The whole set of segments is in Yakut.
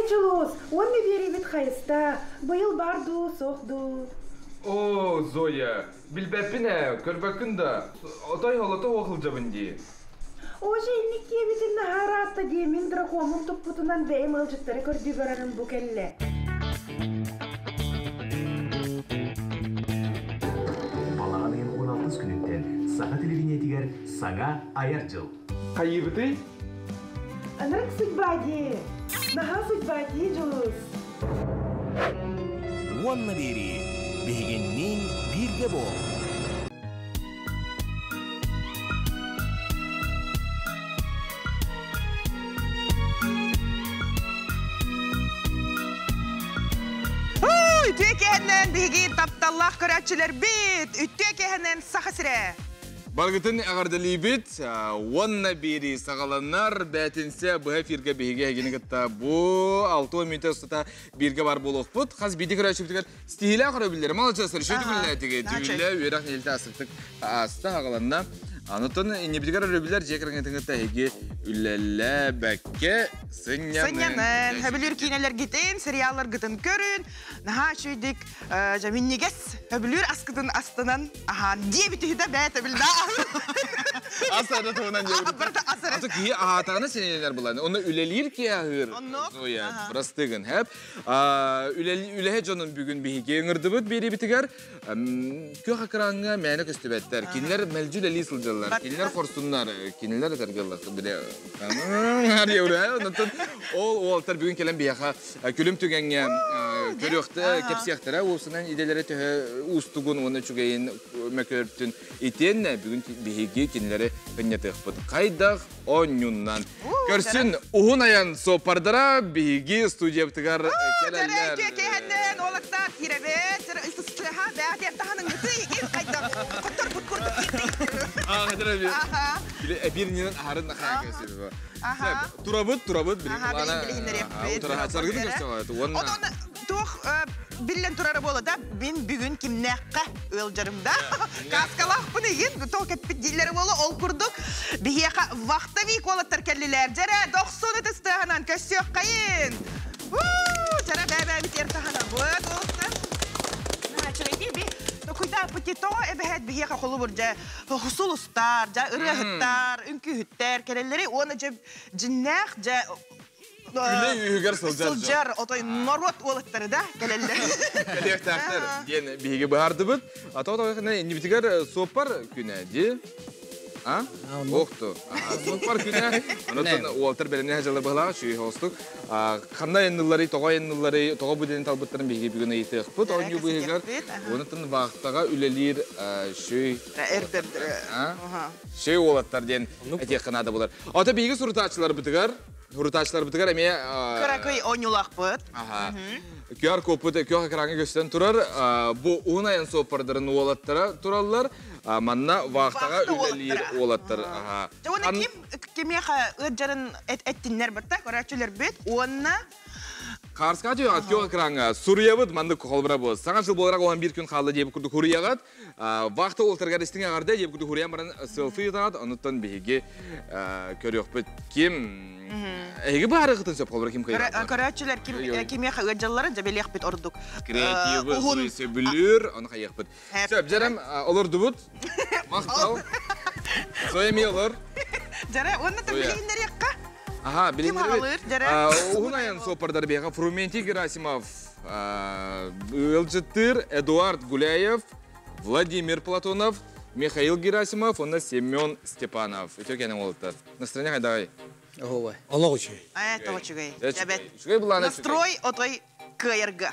Дьулус, уонна биэриибит хайыста? Быйыл баар дуу, суох дуу? Оо, Зоя, билбэппин ээ, көрбөккүн да. Отой холото суох сылдьабын дии. Уже инник диэбитин наһаа ыраатта дии, мин дракоммун туппутунан бэйэм ыалдьыттары көрдүү барарым бу кэллэ. Балаҕан ыйын 16 күнүттэн саха телевидениетигэр саҥа айар дьыл. Хайыыбытый? Ынырык судьба дии. Наһаа судьба дии, Дьулус. Уонна биэрии. Биһигинниин бииргэ буол. Үтүө киэһэнэн биһиги тапталлаах көрөөччүлэрбит! Үтүө киэһэнэн Саха сирэ! Баргытын эҕэрдэлиибит уонна биэрии саҕаланар бээтинсэ быһа эфиргэ биһиги эһигини кытта бу 6 мүнүүтэ устата бииргэ бар буолуохпут. Хас биирдии көрөөччүбүтүгэр стихилээх өрөбүллэри маладьыастар үчүгэй түгүллээтиги дьүүллэ үөрэх нэдиэлэтэ астыктык ааста аҕаланна. Онтон иннибитигэр өрөбүллэр дьиэ кэргэҥҥитин кытта эһиги үлэлээбэккэ сынньанын. Сынньанын, хөбүлүүр киинэлэргитин, сериалларгытын көрүн, наһаа үчүгүйдик дьэ минньигэс хөбүлүүр аскытын астынан аһаан диэбит үһү да бэйэтэ билда Ас эрэ туһунан диэбит. Барыта ас эрэ. Аты киһи аһаатаҕына синэлэр булан. Онно үлэлиир киһи аһыыр. Оннук. Зоя, бырастыгын, хэп. Үлэһэ дьонун бүгүн биһиги ыҥырдыбыт биэрибитигэр күөх экраҥҥа мээнэ көстүбэттэр. Кинилэр мэлдьи үлэлии сылдьаллар. Кинилэр хорсуннар, кинилэр этэргэллэр. Ол уолтар бүгүн кэлэн биһиэхэ күлүм түгэҥҥэ көрүөхтэ, кэпсиэхтэрэ уопсанан идэлэрэ төһө уустугун уонна үчүгэйин мөкөртүн итиэннэ бүгүн биһиги кинилэри кынньатыахпыт. Хайдах оонньууннан. Көрсүн уһун айан суоппардара биһиги студиябытыгар кэлэллэр. Кэһэннэн уолаттар киирэбит, ытыстыха бээтиэр таһаныҥҥыты игин хайдах хотторбут курдук Эбир нинен аһарын нахаа кэсибэ. Турабыт, турабыт, утараһачаргытын көрсөҕөт уонна Отон туох биллэн турара буола да мин бүгүн кимнээххэ ыалдьарым да каскалаахпын игин тол кэппит дииллэрэ буола ол курдук биһиэхэ вахтовик уолаттар кэллилэр дьэрэ дохсун ытыстыаһынан көссүөххэйин дьэрэ бэбээбит эр таһанабыт уолаттар би токуйдааппыт тоҕо эбэһээт биһиэхэ холобур дьэ сулустар дьэ ырыаһыттар үҥкүүһүттэр кэлэллэри уонна дьэ дьиннээх дьэ Үлэ үһүгэр сылдьар дьон. Сылдьар, отой норуот уолаттары да кэлэллэр. Кэлиэхтээхтэр диэн биһиги быһаардыбыт. А то иннибитигэр суоппар күнэ дии. А? Охту. Суоппар күнэ. Онон уолтар бэлэмнэһэ дьылы быһалаах үчүгэй хоостук. Ханна айаннылларый, тоҕо айаннылларый, тоҕо бу диэн талбыттарын биһиги бүгүн ыйытыахпыт. Оонньуу быыһыгар онон вахтаҕа үлэлиир шүй Шүй уолаттар диэн этиэххэ наада буолар. Ото биһиги сурутааччыларбытыгар Сурутааччыларбытыгар эмиэ Кыракый оонньуулаахпыт. QR кодпут күөх экраҥҥа көстөн турар. Бу уһун айан суоппардарын уолаттара тураллар. Манна вахтаҕа үлэлиир уолаттар. Уонна ким кимиэхэ ыалдьарын эттиннэр батта көрөөччүлэрбит уонна Хаарска түһэҕит күөх экраҥҥа суруйабыт маннык холбура бу. Саҥа жыл буоларак уон биир күн хаалла диэбит курдук хуруйаҕыт. Вахта уолтарыгар истиҥ эҕэрдэ диэбит курдук хуруйан баран селфи ыытаҕыт. Онуттан биһиги көрүөхпүт ким эһиги баарыгытын сөп холбура ким кыайар Көрөөччүлэр ким кимиэхэ ыалдьалларын дьэбэлиэхпит ордук. Креативы сөбүлүүр, ону хайыахпыт. Сөп, дьэрем олордубут. Махтал. Зоя эмиэ олор. Дьэрэ, уонна да билиһиннэриэххэ. Аха, Ким хаалыыр, дьэрэ? Уһун айан суоппардар биһиэхэ Фрументий Герасимов, ыалдьыттыыр Эдуард Гуляев, Владимир Платонов, Михаил Герасимов уонна Семен Степанов. Үтүө кэнэн уолаттар. Настроение хайдаҕай? Оһуобай. Олох үчүгэй. Ээ, тоҕо үчүгэй. Эбэт. Үчүгэй былаана Настрой отой кыайарга.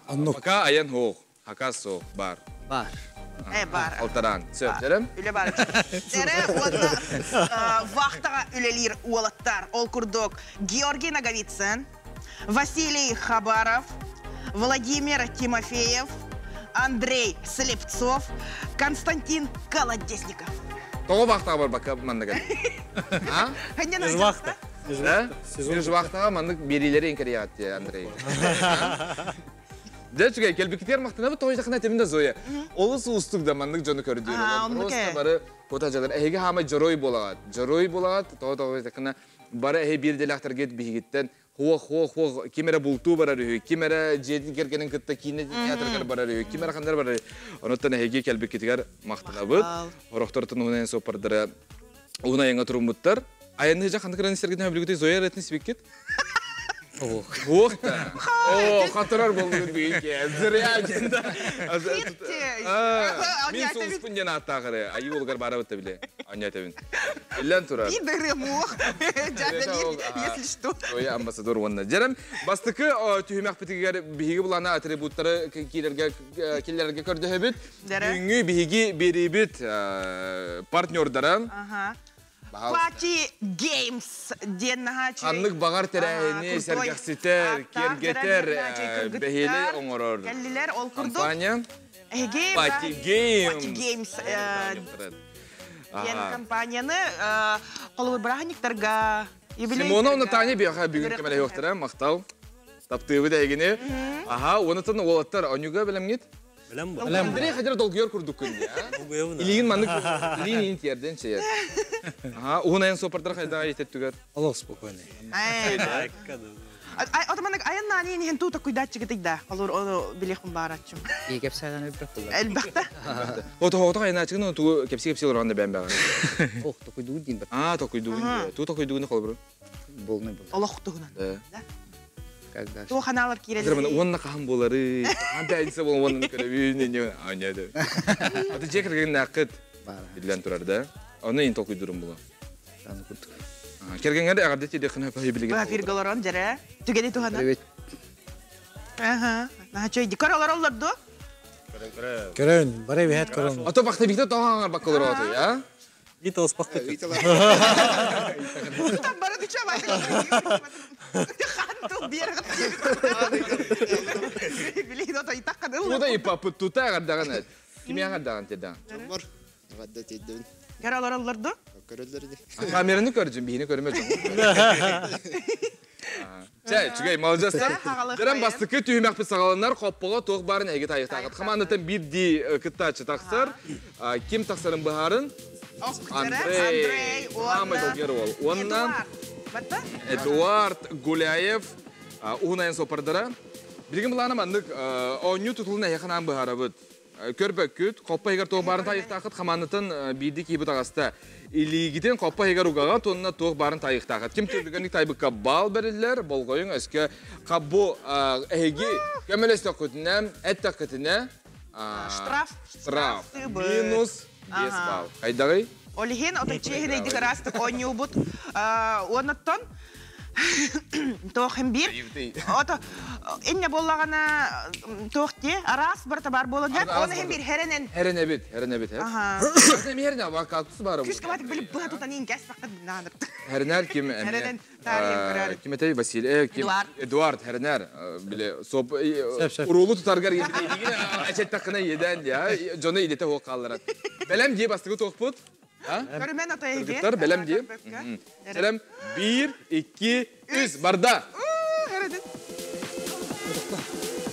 Оннук. Пока айан суох. Хака суох бар. Бар. Э, бар. Алтараан. Сөп, дьэрем? Үлэ бар. Дьэрэ уонна вахтаҕа үлэлиир уолаттар. Ол курдук Георгий Ноговицын, Василий Хабаров, Владимир Тимофеев, Андрей Слепцов, Константин Колодезников. Тоҕо вахтаҕа барбакка маннык А? Межвахта. Межвахтаҕа маннык биэриилэри инкэрийэҕит Андрей. Дьэ үчүгэй, кэлбиккитигэр махтанабыт тоҕо диэтэххинэ этим да Зоя. Олус уустук да маннык дьону көрдүүр. Просто бары кута дьалар. Эһиги хаамай дьоруой буолаҕат. Дьоруой буолаҕат, тоҕо тоҕо диэтэххинэ бары эһи биир дэлээхтэргит биһигиттэн. Хуох, хуох, хуох, ким эрэ бултуу барар үһү, ким эрэ дьиэтин кэргэнин кытта киинэ театрыгар барар үһү, ким эрэ ханна барар үһү. Онуттан эһиги кэлбиккитигэр махтанабыт. Орохтортон уһун айан суоппардара уһун айаҥҥа туруммуттар. Айанныһы дьа ханнык ыран истэргитин хөбүлүгүтүй Зоя эрэтин сибиккит? Ох да. О, хатырар болдугут бүгүн ке. Зря диэн да. Мин сулуспун диэн ааттаахары. Айыы олугар бара бытта биле. Аня этебин. Иллен турар. И дырымуох. Если что. Зоя амбассадор уонна. Дьэрем, бастакы түһүмэхпитигэр биһиги булана атрибуттары киирэргэ киллэрэргэ көрдөһөбүт. Бүгүҥҥү биһиги биэрибит партнердара. Party Games диэн наһаа үчүгэй. Ханнык баҕар тэрээһини сэргэхситэр, киэргэтэр, бэһиэлэй оҥорор. Кэллилэр ол курдук. Компания Party Games. Party Games диэн компанияны холобур бырааһынньыктарга Симона уонна Таня биэхэ бүгүн көмөлөһүөхтэрэ, махтал. Таптыыбыт эһигини. Аха, уонна уолаттар онньуга бэлэмҥит? Билем бу. Андрей хадыр долгуйар курдуккун дии. Илиигин маннык илиин иин тиэрдэн чэйэр. Аха, уһун айан суоппардар хайдаҕа итэттүгэр. Олох спокойный. Отоманнык айан наани иһин туу токуйдааччыгытый да. Олор ону билиэхпин баараччым. Ии кэпсээн элбэх буолар. Элбэхтэ. Ото ото айанаачыгын тугу кэпси-кэпси олорон да бэм бэҕэ. Ох, токуйдуу диин бат. Аа, токуйдуугун. Туу токуйдуугун холобуру. Болнай болар. Олох туһунан. Да. Когда Туох ханаалар киирэллэр. Уонна хаһан буолары. Хаһан пятница буолан уонна көрөбүн. Аня да. Аты дьиэ кэргэннээххит биллэн турар да. Ону ин толкуйдурум була. Аны курдук. Кэргэҥҥэр эҕэрдэ тиэрдиэххин сөп билигин. Бафирга олорон дьэрэ. Түгэни туһана. Привет. Аха. Наһаа Көр олороллор дуо? Көрөн, бары биһэт көрөн. Ото бахта бихте тоҕаҥар баккалар отуй, а? Вита успахты. Тутан бары түчэ Хантыл биэр Билин ото итаккан ылла. Тута иппаппыт тута эҕэрдэҕин эт. Кими эҕэрдэҕин тиэрдэҕин? Дьоммор эҕэрдэ тиэрдэбин. Көр олороллор дуо? Көрөллөр ини. Камераны көрдүм, биһини көрүмэ дьон. Чэ, үчүгэй, молодецтар. Дөрөн бастакы түһүмэхпит саҕаланар, хоппоҕо туох баарын эһиги таайыахтааххыт. Хамаандаттан биирдии кыттааччы тахсар. Ким тахсарын быһаарын. Андрей. Самый долгий уол. Уонна Эдуард Гуляев уһун айан суоппардара. Билигин былаана маннык оонньуу тутулун эһиэхэ анаан быһаарабыт. Көрбөккүт, хоппо иһигэр туох баарын таайыахтааххыт, хамаандатын биирдии киһибит аҕаста. Илиигитин хоппо иһигэр угаҕа уонна туох баарын таайыахтааххыт. Ким түргэнник таайбыкка баал бэриллэр, болҕойуҥ өскө хабу эһиги көмөлөстөххүтүнэ, эттэххитинэ штраф. Штраф. Минус 5 балл. Хайдаҕый? Ол иһин ото чиэһинэйдик ыраастык оонньуубут. Уоннаттан туох биир ото инне буоллаҕына туох дии араас барыта баар буолан һэп оны иһин биир хэрэнэн Хэрэнэбит, хэрэнэбит, һэп. Хэрэнэ вакаатус баара. Күс кабатык билип быһа тутан иин кэс баккат нааныр. Хэрэнэр ким эмиэ? Хэрэнэн таарыйан көрөр. Ким этэй Василий, ким? Эдуард. Эдуард Хэрэнэр биле соп уруулу тутаргар эчеттахына еден дия, жону идете хуок калларат. Белем дии бастыгы туохпут. Көрүмэн ото эһиги. Кыргыттар белем дии. Сэлэм 1, 2, 3 барда. Хэрэнэн.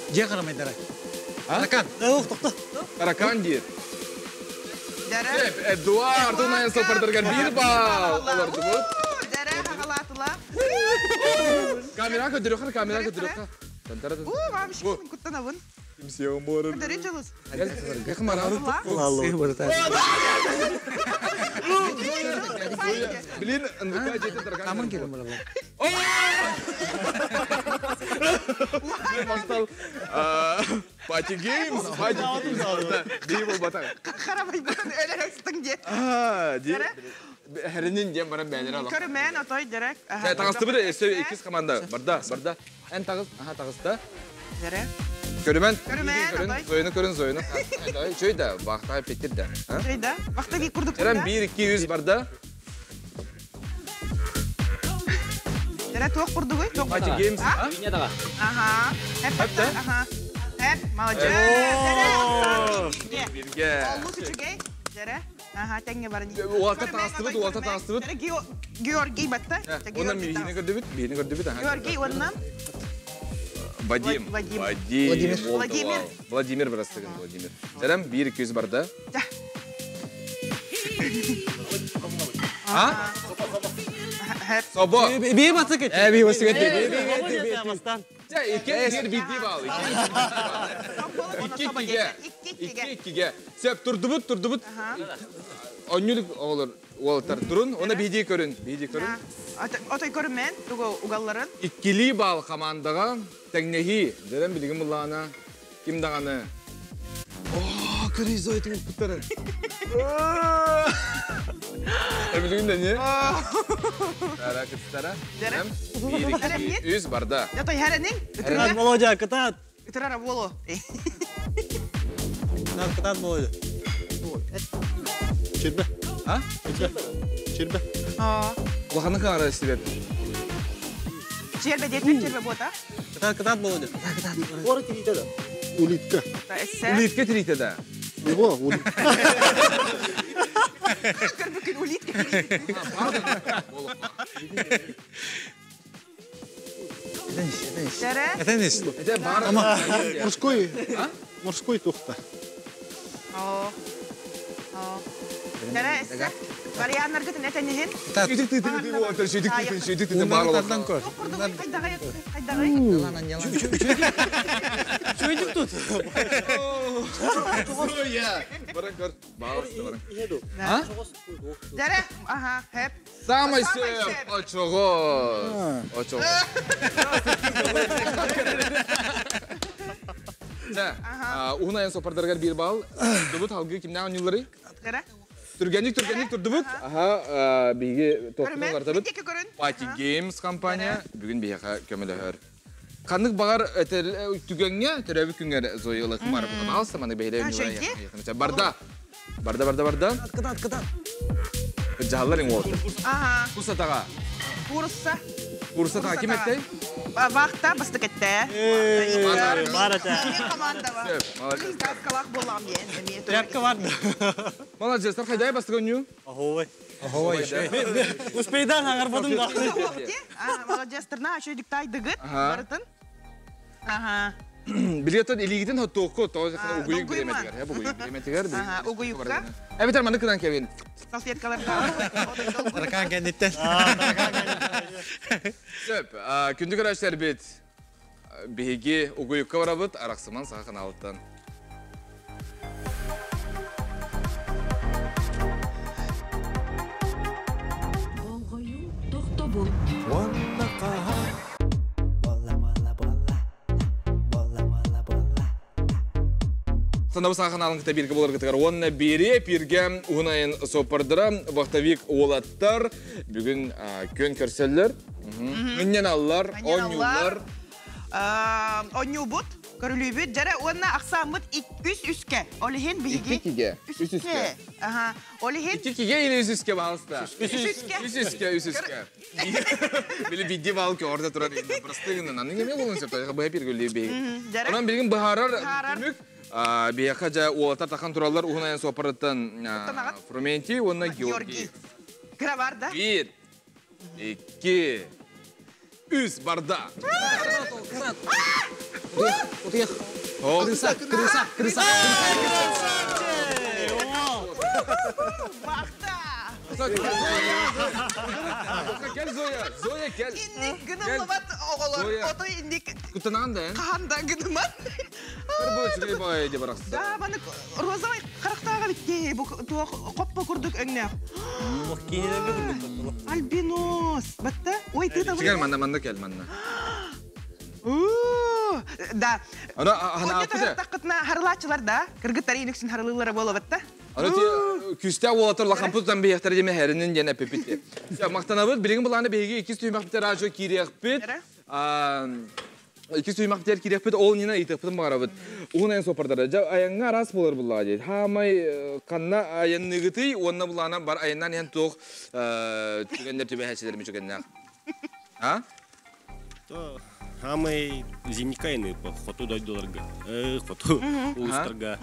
Дьиэ харамайдара. Таракан. Ох, тохто. Таракан диир. Эдуард унайын сопардаргар бир балл олордубут. Дәрә хагалаатыла. Камера көдөрөхөр, камера көдөрөхөр. Тантара. Уу, мамышкин куттанабын. Кимсион борын. Көдөрүн жылыс. Блин, НВК жети таракан. Аман келем була. Мактал. Party Games, Party Games. Бии болбатан. Харамайбытын өлөрөстүң дие. Ди. Хэринин диэн баран бээлер ала. Көрүмэн отой дерек. Тагыстыбыт өссө иккис команда. Барда, барда. Эн тагыс, аха тагыста. Дерек. Көрүмэн. Көрүмэн, Көрүн, отой. Зоюну көрүн, Зоюну. Чөй да, бахта петир да. Чөй да. Бахта би курдук. Эрен 1 2 3 барда. Дерек туох курдугуй? Туох. Party Games. Аха. Эп, аха. Эп, молодец. Бирге. Олус үчүгэй. Дерек. Аха, тэҥҥэ баран. Уолта тагыстыбыт, уолта тагыстыбыт. Георгий батта. Онон миһини көрдөбүт, миһини көрдөбүт. Георгий оннан. Вадим. Вадим. Вадим. Владимир. Владимир бырастыгын, Владимир. Сәрем 1 200 барда. А? Собо. Бии батык эти. Бии батык эти. Чэ, икки bir бидди баалы. Икки иккиге. Икки иккиге. Сөп, турдубут, турдубут. Оннюлук оҕолор уолаттар турун, оны бидди көрүн, бидди көрүн. Отой көрүнмен, тугу угалларын. Иккилии баал командаға тэҥнэһии. Дэрэн билигин буллаана ким даҕаны. О, көрүй Зоя тугуппуттарын. Билигин да не? Тара кыттара. Bir, iki, үс барда. Отой хәренин. Кытаат, Володя, кытаат. Ытырара болу. Кытаат, кытаат, Володя. Чирбе. А? Чирбе. Улаханы кара себеп. Чербе детмек чербе бота. Кытаат, кытаат, Володя. Улитка. Улитка тирите да. Его, улитка. Көрбүкүн улитка. Этенис. Это бар. Морской. Морской тухта. О. О. Дәрә, эссе. Варианнар гытын этенихин. Сүйдік тытын уолаттар, сүйдік тытын, сүйдік тытын бар Тардан көр. Кайдагай, кайдагай. Чөйдүк тут. Зоя. Баран көр. Балысты баран. А? Дәрә, аха, хеп. Самый сөп. Очоҕо. Очоҕо. Чэ, уһун айан сопардаргар бир бал. Дубут халгы кимнән онюлары? Дәрә. Түргенник, түргенник турдубут. Аха, биги тоқтун артабыт. Биттеке көрүн. Party Games компания бүгүн биһиэхэ көмөлөһөр. Ханнык бағар түгәңгә төрәбі күнгәр Зоя Кумар пожалуйста, маны бәйләп Барда. Барда, барда, барда. Кытаат, кытаат. Жаһаллар иң уолты. Аха. Курсатаға. Курса. Курсатаға ким эттэй? Вахта бастык этте. Бар эте. Команда бар. Молодец. Калак болам ен. Тряпка бар. Молодец, хайдай бастык оню. Аховой. Аховой. Успейдан аңарбадым да. Молодец, тырна, еще диктайдыгыт. Барытын. Ага. Билеттен илигитин хоттоокко тоҕо угуйук биреметигер, he бугуйук биреметигер. Ага, угуйукка. Эбитер маны кынан кебин. Салфеткаларда. Таракан кендиттен. Сөп, күндүк көрәштер бит. Биһиги угуйукка барабыт, арақсыман саха каналыттан. Болгою тохтобул. Санабы саха каналын кыта бирге болар кытыгар. Онна бире пирге уһунайын сопардыра вахтовик уолаттар. Бүгүн көн көрсөллөр. Мүннен аллар, онюлар. Онюбут, көрүлүбүт, жара онна аксамыт үс үске. Олихин биһиги. Иккиге. Үс үске. Аха. Олихин Иккиге или үс үске балыста? Үс үске. Үс үске, үс үске. Били бидди бал орда турар инде. Просто гынан. Анын эме болун сеп, бая бир гүлли бей. Онан билген бахарар түмүк бияка жа уолаттар тахан тураллар уһунайын сопарыттан Фрументи, онна Георгий. Кыра бар да. Бир, икки, үс барда. Крыса, крыса, крыса. Бахта. Кел Зоя, Зоя кел. Инник гынымлыбат оголор. Ото инник Кутанан да. Каханда гынымат. Бір бұл чүгей бай деп барақсыз. Да, баны розовый қарақтаға бітті. Бу туох қоппа курдук өңнө. Альбинос. Батта? Ой, ты там. Кел манна, манна кел манна. Да. Ана ана апыда. Тақытна харлачылар да. Кыргыттар инүксүн харлылары боло батта. Ана ти күстә уолатар лахампут бияхтар деме хәринен жана пепит. Мактанабыт билген буланы беги икки сүймәк битер ажо кириякпит. Икки сүймәк битер кириякпит ол нина итеппит барабыт. Угунайын сопардары. Жа аянга рас болар булла дейт. Хамай канна аянныгыты онна булана бар аяннан ен тох түгеннер түбә хәчелер мүчүгеннәр. А? Хамай зимникайны по хоту дойдуларга. Хоту улустарга.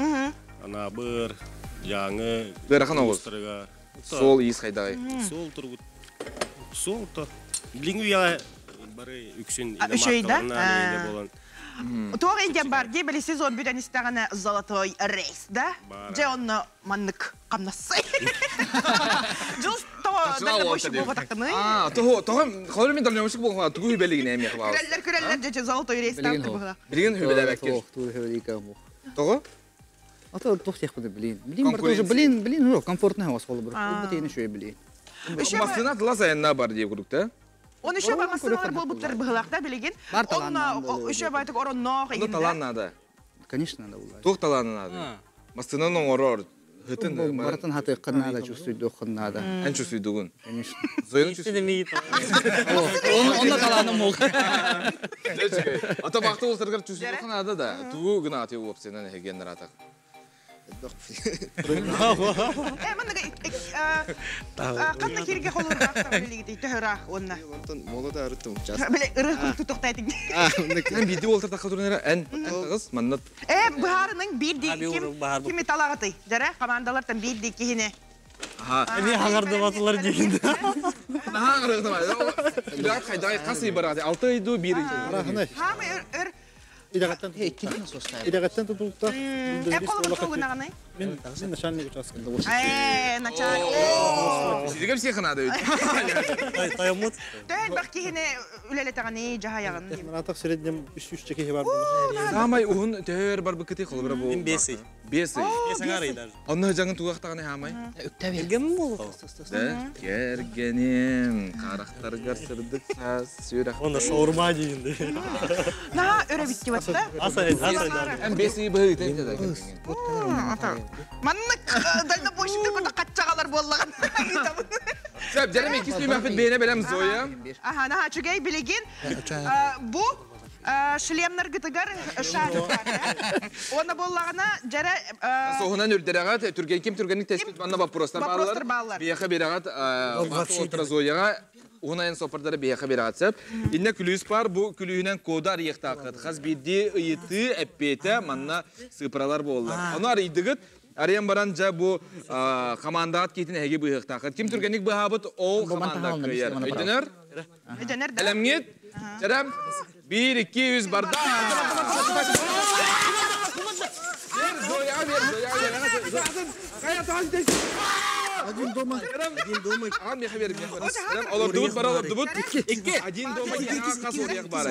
Ана бір жаңы Дырахан оғыз. Сол иис хайдагай. Сол тургут. Сол то. Билиңи я бары үксүн Үшөй да? Туох инден бар дей били сезон бүтән истәгәнә золотой рейс, да? Же онны маннык камнасы. Жус дальнобойщик буолбатаххыный? А, того, того, холор мен дальнобойщик буолуҥ, тугу хүбэлигин эми хабаа. Күрэллэр, күрэллэр, дьэ, золото рейстаах быһыла. Билигин хүбэлэбэккин. Туох хүбэлигэ мух. Того? А то туох тех блин. Блин, тоже блин, блин, ну, комфортно вас холобур. Бу тейне шөй блин. Массына тыла сайынна бар дии курдук да. Он еще ба массыналар болбуттар быһылаахта билигин. Бар талаан Он еще байтык оронноох Онно талаан надо. Конечно, надо было. Туох талааны надо. Массынан оҥорор. Хытын Барытын хатыыккын надо, чувствуйдуоххун надо. Эн чувствуйдугун. Конечно. Зояны чувствуйдугун. Онно талааным мол. Ата бакты олтыргар чувствуйдуоххун надо да. Тугу гына аты уопсенен эхегеннер атак. Канна кирге холургаахтар билигити төһөраах онна. Онтон молода арыттым час. Биле ырых тутуктайтын. Эн биди олтыртакка турнера эн тагыз манна. Быһаарының бир ди ким кими талагаты. Жара командалартан бир ди кихине. Эми хаңардыбатылар дегенде. Хаңардыбатылар. Билак хайдай касы барады. Алты айду бир. Хамы өр өр Идагаттан Идагаттан тутулта. Колы толгунаганы. Мен начальник участка. Начальник. Сизге всех надо ведь. Тайымыт. Төл бак кихине үлелетаганы жахаягын. Маратах среднем 300 чеки бар. Самай уһун төр бар быкыты холбара бу. Мен бесей. Бесей. Бесей даже. Онно жаңын тугактаганы хамай. Эрген болу. Кергеним, карактаргар сырдык саз, сүрәк. Онда шаурма дегенде. На өрө битти батта. Аса, аса. Эм бесей быһы тәнде да. Маннык дальнобойщиктер көрдө катчагалар боллаган. Сәп, жарым икис мөхбет бейне белем Зоя. Аха, наха чүгей билигин. Бу шлемнер гытыгар шарик. Оны боллагана жара Соһунан үрдерәгә түрген ким түргенник теспит манна вопростар Вопростар баалар. Бияха берәгә отра Зояга Унайын сопардары бияха берәгә сәп. Инне күлүс бар, бу күлүһүнән кодар ехтакыт. Хаз бидди ыйыты эппете манна сыпралар боллар. Аны арыйдыгыт Арыян баран жа бу командаат кейтин әге быһыктакыт. Ким түргенник быһабыт ол команда кыяр. Өйдөнөр? Өйдөнөр да. Әлемгет. Жарам. 1 2 3 барда. Бер Зоя, бер Зоя, бер. Кая тагын Один дома. Один дома. Ага, меха бер, меха бер. Олар дубут бар, олар дубут. Икки. Один дома, кас орияк бар.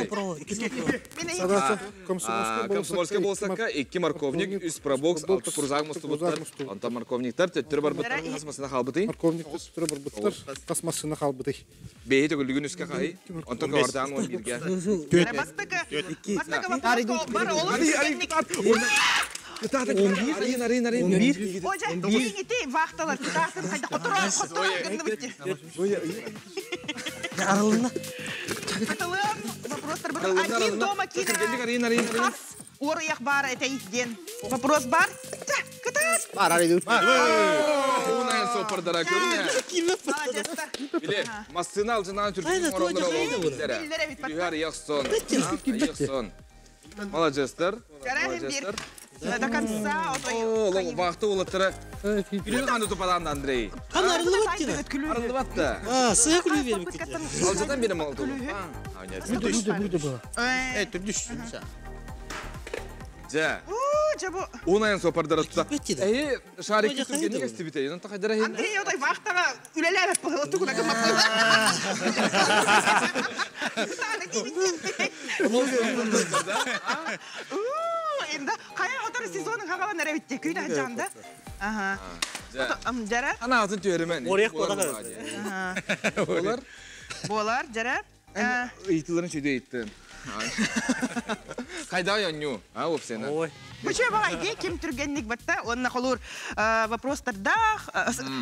Садасы Комсомольская болсакка, икки морковник, үс пробокс, алты курзак мустубуттар. Анта морковниктар, төттөр бар буттар, касмасына халбыты. Морковник төттөр бар буттар, касмасына халбыты. Бейі төгілігін үске қай, онта кавардан он бирге. Бастыкы, бастыкы вопрос бар, олар Арин, арин, арин. Ожа, кийин вахталар, кытаатын кайда которо, которо гынны битти. Арылына. Катылым, вопростар бар. Один дома кина. Арин, арин, арин. Кас орыяк бар этейден. Вопрос бар. Кытаат. Бар, арин. Унайын сопардара көрүнө. Биле, массына алжынан түркүн орондар Билер яқсон. Яқсон. Молодецтер. Молодецтер. До конца. О, вақты олаттары. Күлүн қанды тупадан Андрей. Қан арылып атты. Арылып атты. А, сыя күлү берип кетти. Алжадан бери мал тулу. Бүдө була. Э, түрдүш. Жа. Жа бу. Унайын сопардара тута. Эй, шарик түргенник эстибите. Юнан тахайдара хин. Андрей отой вахтага үлеләп бу тугуна кымап. Инда кая отор сезонун хагалан эребитти күйдө жанда. Аха. Жара. Ана атын төремен. Орек болар. Болар. Болар, жара. Ыйтыларын чөйдө ыйтты. Кайда яню? А, опсена. Ой. Буче багайди ким түргенник батта, онна холур вопростарда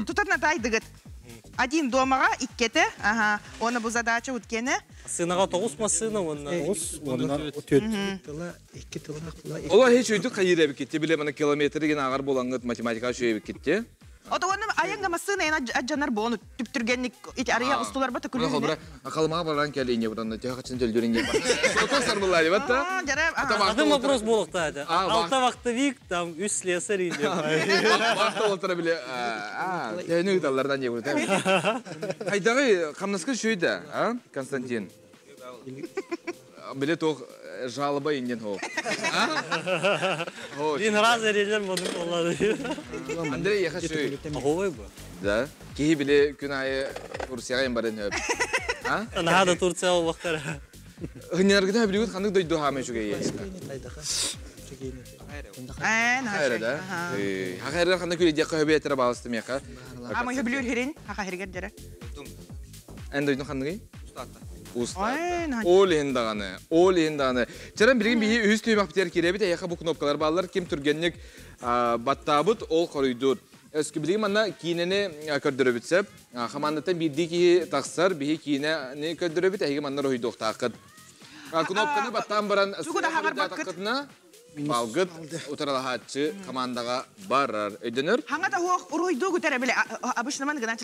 тутарна тайдыгыт. Один домага иккете, ага, оны бу задача уткене. Сынаға тоғыз масына онна. Тоғыз, онна өтөт. Ола хеч өйдү кайыр эбик кетти, биле мана километр деген агар болаңыт математика шөйбик кетти. Ото оны аянга масына ена аджанар бону түптүргенник ит арыя устулар бата Мына күлүнө. холбура акалмага баран келине будан тяга чын төлдөрүн деп. Сотосар булар батта. Жара. Один вопрос болуқта это. Алта вахтовик, там үс слесарь или. Вахта олтура биле. А, тәнү таллардан жеп урта. Кайдагы камнаска шөйдө, а, Константин? Биле тох жалоба инден хо. Мен раз эрелер модун олады. Андрей яха шөй. Аховай бу. Да. Киһи били күн аайы Турцияҕа ин барын хөп. А? Наһаа да Турция буолбахтара. Хынньаргыта билигит ханнык дойду хаама үчүгэйи? Ээ, Хайра да. Хахайра ханнык күлэ диэххэ хөбү этэрэ баалысты миэхэ. Ама хөбүлүүр хирин, хаха хиригер дьэрэ. Эн дойдун ханныгый? Устаатта. Ол иһин даҕаны, ол иһин даҕаны. Чаран билигин биһи үһүс түһүмэхпитигэр киирэбит, эйиэхэ бу кнопкалар бааллар, ким түргэнник баттаабыт, ол хоруйдуур. Өскө билигин манна киинэни көрдөрөбүт сөп. Хамаандаттан биирдии киһи тахсар, биһи киинэни көрдөрөбүт, эһиги манна роһуйдуохтааххыт. Кнопканы баттаан баран сыһыардаатаххытына, балгыт утаралаһааччы хамаандаҕа барар. Өйдөнөр? Хаҥа таһуох уруһуйдуу күтэрэ бile обычно ман гынан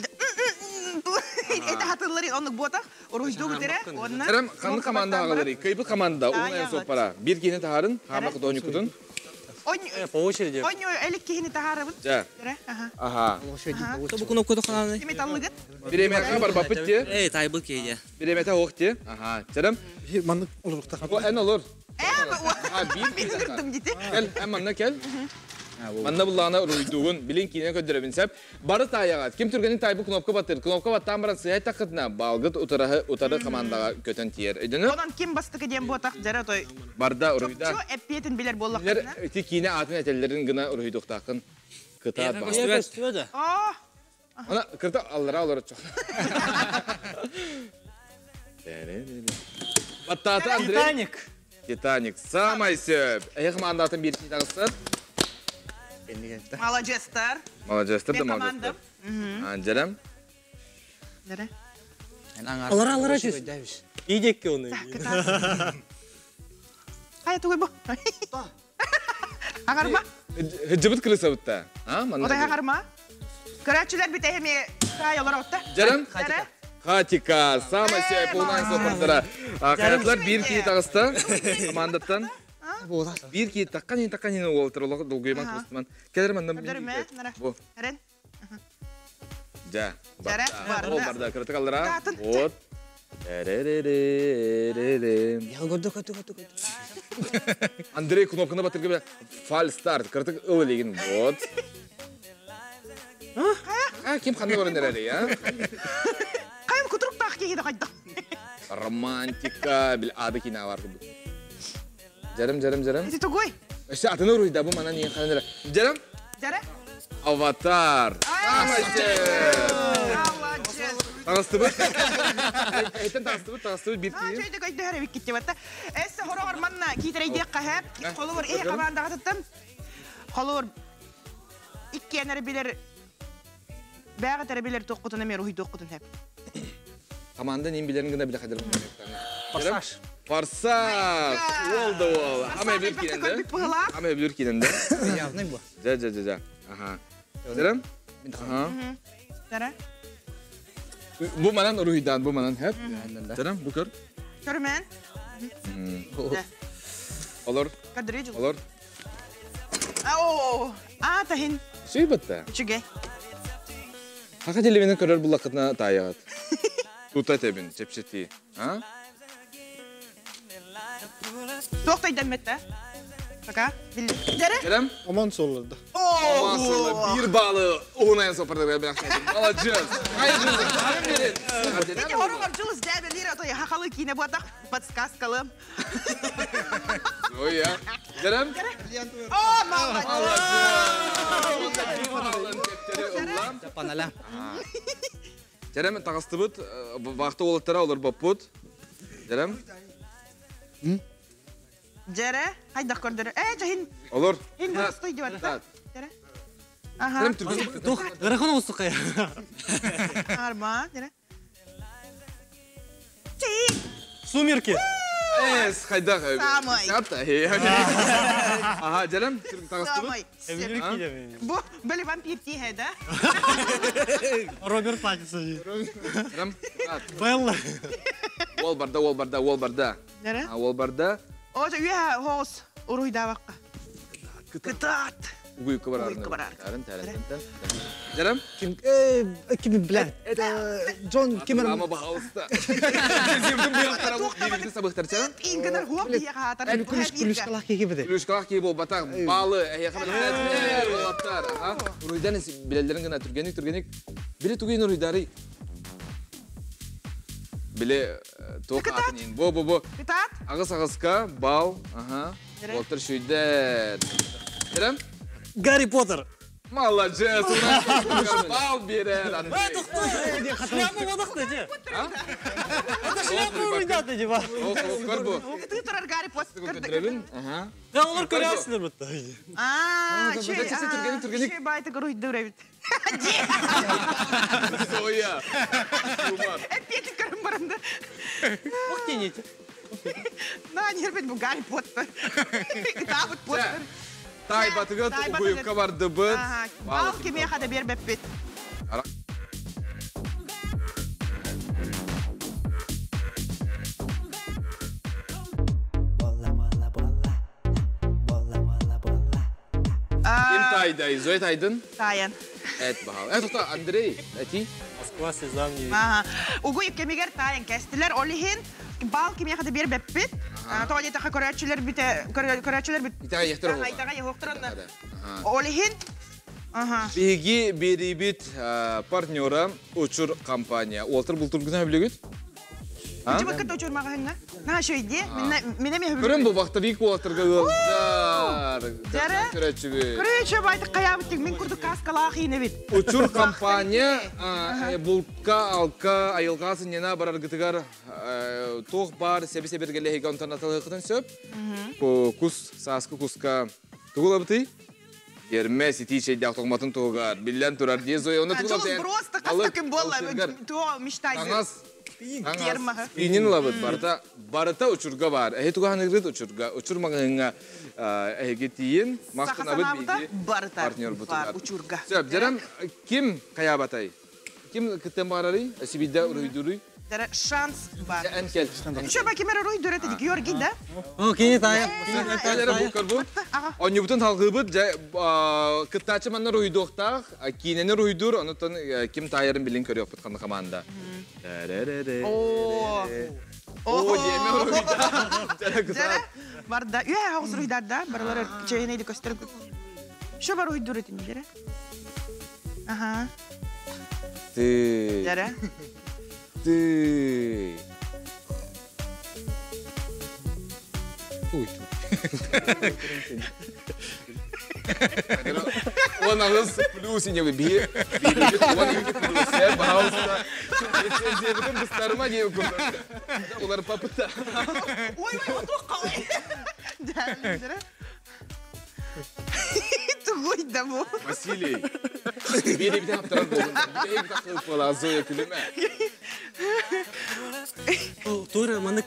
это хатыллары оннук буотах уруһуйдуу күтэрэ уонна Эрем ханнык команда аҕалары? Кыйбыт команда уун эн соппара. Биир киһини таһарын, хаама кытооньуккутун. По очереди. Онньо элик киһини таһаарабыт. Дьэ. Аха. Бу кнопка тохааны. Кими таллыгыт? Биремэхэ барбаппыт те. Эй, тайбыл киһи. Биремэтэ хоох те. Аха. Чарам. Маннык олоруктах. Бу эн олор. Э, биир мин ырдым дити. Кел, эн манна кел. Манна буллаана уруйдуугун, билин киинэ көрдөрөбүн сеп. Бары таайаҕат. Ким түргэнин тайбы кнопка баттыр. Кнопка баттаан баран сыһай тахытына балгыт утараһы утары командаға көтөн тиер. Өйдөнөр? Онон ким бастыкы диэн буотах дьара той. Барда уруйда. Чопчу эппиэтин билер Билер буоллаххытына. ити киинэ атын этеллерин гына уруйдуктаахын кытаат баҕа. Оо, Ана кырта аллара олорор чох. Баттаата Андрей. Титаник. Титаник. Самай сөп. Эһи командатын биир киһи тахсар. молодецтар. Молодецтар да Мен молодецтар. командам. Анжелам. Дара. Алара алара жүз. Идекке оны. Хайа тугуй бу. Агарма. Хыджыбыт крысабытта. А, манна. Одай агарма. Көрәчүләр бит эми кай олар отта. Жарам. Дара. Хатика, самай сөп, улан сопырдыра. Қаятлар биир киһи таҕыста командаттан. Биир киһи таққан ин таққан ин уолтар олох долгуйман кыбыстыман. Келер манна. Көрдөрүмэ, нара. Бу. Эрен. Жа. Жара, барды. Ол барда кырытык аллара. Таатын. Вот. Эре-ре-ре-ре-ре. Андрей кнопканы батыргы фаль старт. Кырытык ыл илигин. Вот. А, ким ханны баран эрели, я? Кайым кутурук таак киһи да кайда. Романтика, бил ады кина бар. Жарым, жарым, жарым. Ити тугуй. Өсө атыны уруйда бу манан ең ханын Жарым. Жара. Аватар. Самайчы. Молодец. Тағыстыбы. Эйтен тағыстыбы, тағыстыбы бир А, кийин. чөйдө көйдө хәрэ биккитте батта. Эссе хорогор манна китерейдиэк каһап, холур э командага тыттым. Холур иккиэнер билер бэҕэ терэ билер тоққутун эмер уһуй тоққутун хэп. Команда нем билерин гына биле хадыр. Форсаж. Форсаж. Ол да ол. Ама билер Форсаж, кийин элбэхтэ көрбүт Ама билер кийин да. Явный бу. Жа, жа, жа, жа. Аха. Жарым? Аха. Тара. Бу манан уруйдан, бу манан хеп. Жарым, бу көр. Көрмен. Олор, Кадры жыл. олор. О, а тахин. Сүй бітті. Үчүгэй. Хака телевизор көрөр буллакытына таяғат. Тута тебин, чепчети. А? Тоқтайдан метте. Пока. Билли. Жара. Жарым? Омон солларда. Масылы, бир балы оңайын сопырды бир Молодец. Ай, жылы, арым берет. Ити хорогор жылыс дәбелер отой хахалы кине буатак подсказкалы. Ой, я. Жарым? О, молодец. Панала. Жарым, тағыстыбыт, вақты олыттара олар баппут. Жарым? Жара, хайдах көрдөрө. Э, жахин. Олор. Хин стой деп атта. Жара. Аха. Жарым түрген. Тух, ырахан олсу кая. Арма, жара. Чи. Сумерки. Эс, хайдах. Самай. Сапта. Ага, жарым, тағыстыбыт. Самай. Бу, били вампир тихе, да? Роберт Паттинсон. Жарым. Белла. Ол барда, ол барда, ол барда. Жара. Ол барда. О, жа үйе хоос уруйда бакка. Кытат. Угуйукка барарын. Угуйукка барарын. Тарын тарын тан. Жарам? Ким ким блядь. Джон Кимер. Ама баһалыста. Земдим буяктара бу бирибитин сабыктар чарам. Ингенер хуап дия хатар. Күлүш күлүш киһи беде. Күлүшкалах киһи буолбатах, баалы эһиэхэ бэлэхтээт уолаттар. Уруйдан билэллэрин гына түргэнник түргэнник. Биле тугуйун уруйдары. Биле туох аатын иин. Бу бу бу. Кытаат. Аҕыс аҕыска бал. Аха. Уолтар шүйдэр. Керем? Гарри Поттер. Молодец! Бал берер, Андрей. Шляпу водохты, де. Это шляпу уруйдаты, деба. Көр бу. Ты турар Гарри Поттер. Көтөрөбүн. Аха. Да, олар көрәсіңдер бітті. А, чей, түргенік, түргенік. Чей байты уруйдур эбит. Зоя. Эппети көрүм барымды. Ох, тенете. На, нербет бу Гарри Поттер. Кытаабыт Поттер. Тай батыгыт угуйукка бардыбыт. Бал кеме хада бербеппит. Ким тайдай? Зоя тайдын? Тайын. Эт бахал. Эт тоқта, Андрей, эти? Москва слезам не верит. Ага. Угуйук кемигер тайын кестилер. Олихин бал кеме хада бербеппит. Тоға тақа көрәтшілер бите, көрәтшілер бит. Итаға ехтер болған. Итаға ехтер Олихин. Ага. Биги берибит партнера Учур компания. Олтыр бұл түргізін білегіт? Үчү бакыт учур мағahынна. На шөйде, мене ме Көрін бұл вақта бик олтырға ылдар. Жары? Көрәтші Көрәтші байтық қаябыт мен күрді каскалақ ине бит. Учур компания булка алка айылғасы нена барар гытыгар тоқ бар себе себергеле хейган танаталықытын сөп. Кус, саскы куска тугулабыты. Ерме сити чейдақ тоғматын туғар. Биллен турар дие зоя оны тугулабыты. Жолыз просто қаста күн болла. Туа мечтайзы. Таңас. Инин лабыт барыта барыта учурга бар. Эхи тугахан ыгрыт учурга. Учур мағыңа эхиге тиин. Мақтанабыт биги барыта. партнер бутугар. Учурга. Сөп, жарам ким каябатай? Ким кыттен барары? Сибидде уруйдуруй. Дара шанс бар. Ән кел. Еще бакимер уруйдур это Георгий, да? О, кені тайын. Тайлары бу көр бу. Онюбутун талгыбыт кыттачы манна руйдуктак, кинени руйдур, онутон ким тайырын билин көрөк бут команда. О. О, деме руйда. Жара Жара барда. Үә, агыз руйдар да. Баралар чайнайды көстөр. Шо бар уйдур этин жара? Ага. Ты. Жара. Ты. Уй. Он ағыз плюс ине би. Он екі плюс. Я бауста. Лицензия быстарыма не Олар папыта. Ой, ой, отуқ қалай. Жара. Тугуй да бу. Василий. Бери бите хаптарар болун. Бите бите бола Зоя күлүмө. Тура, маны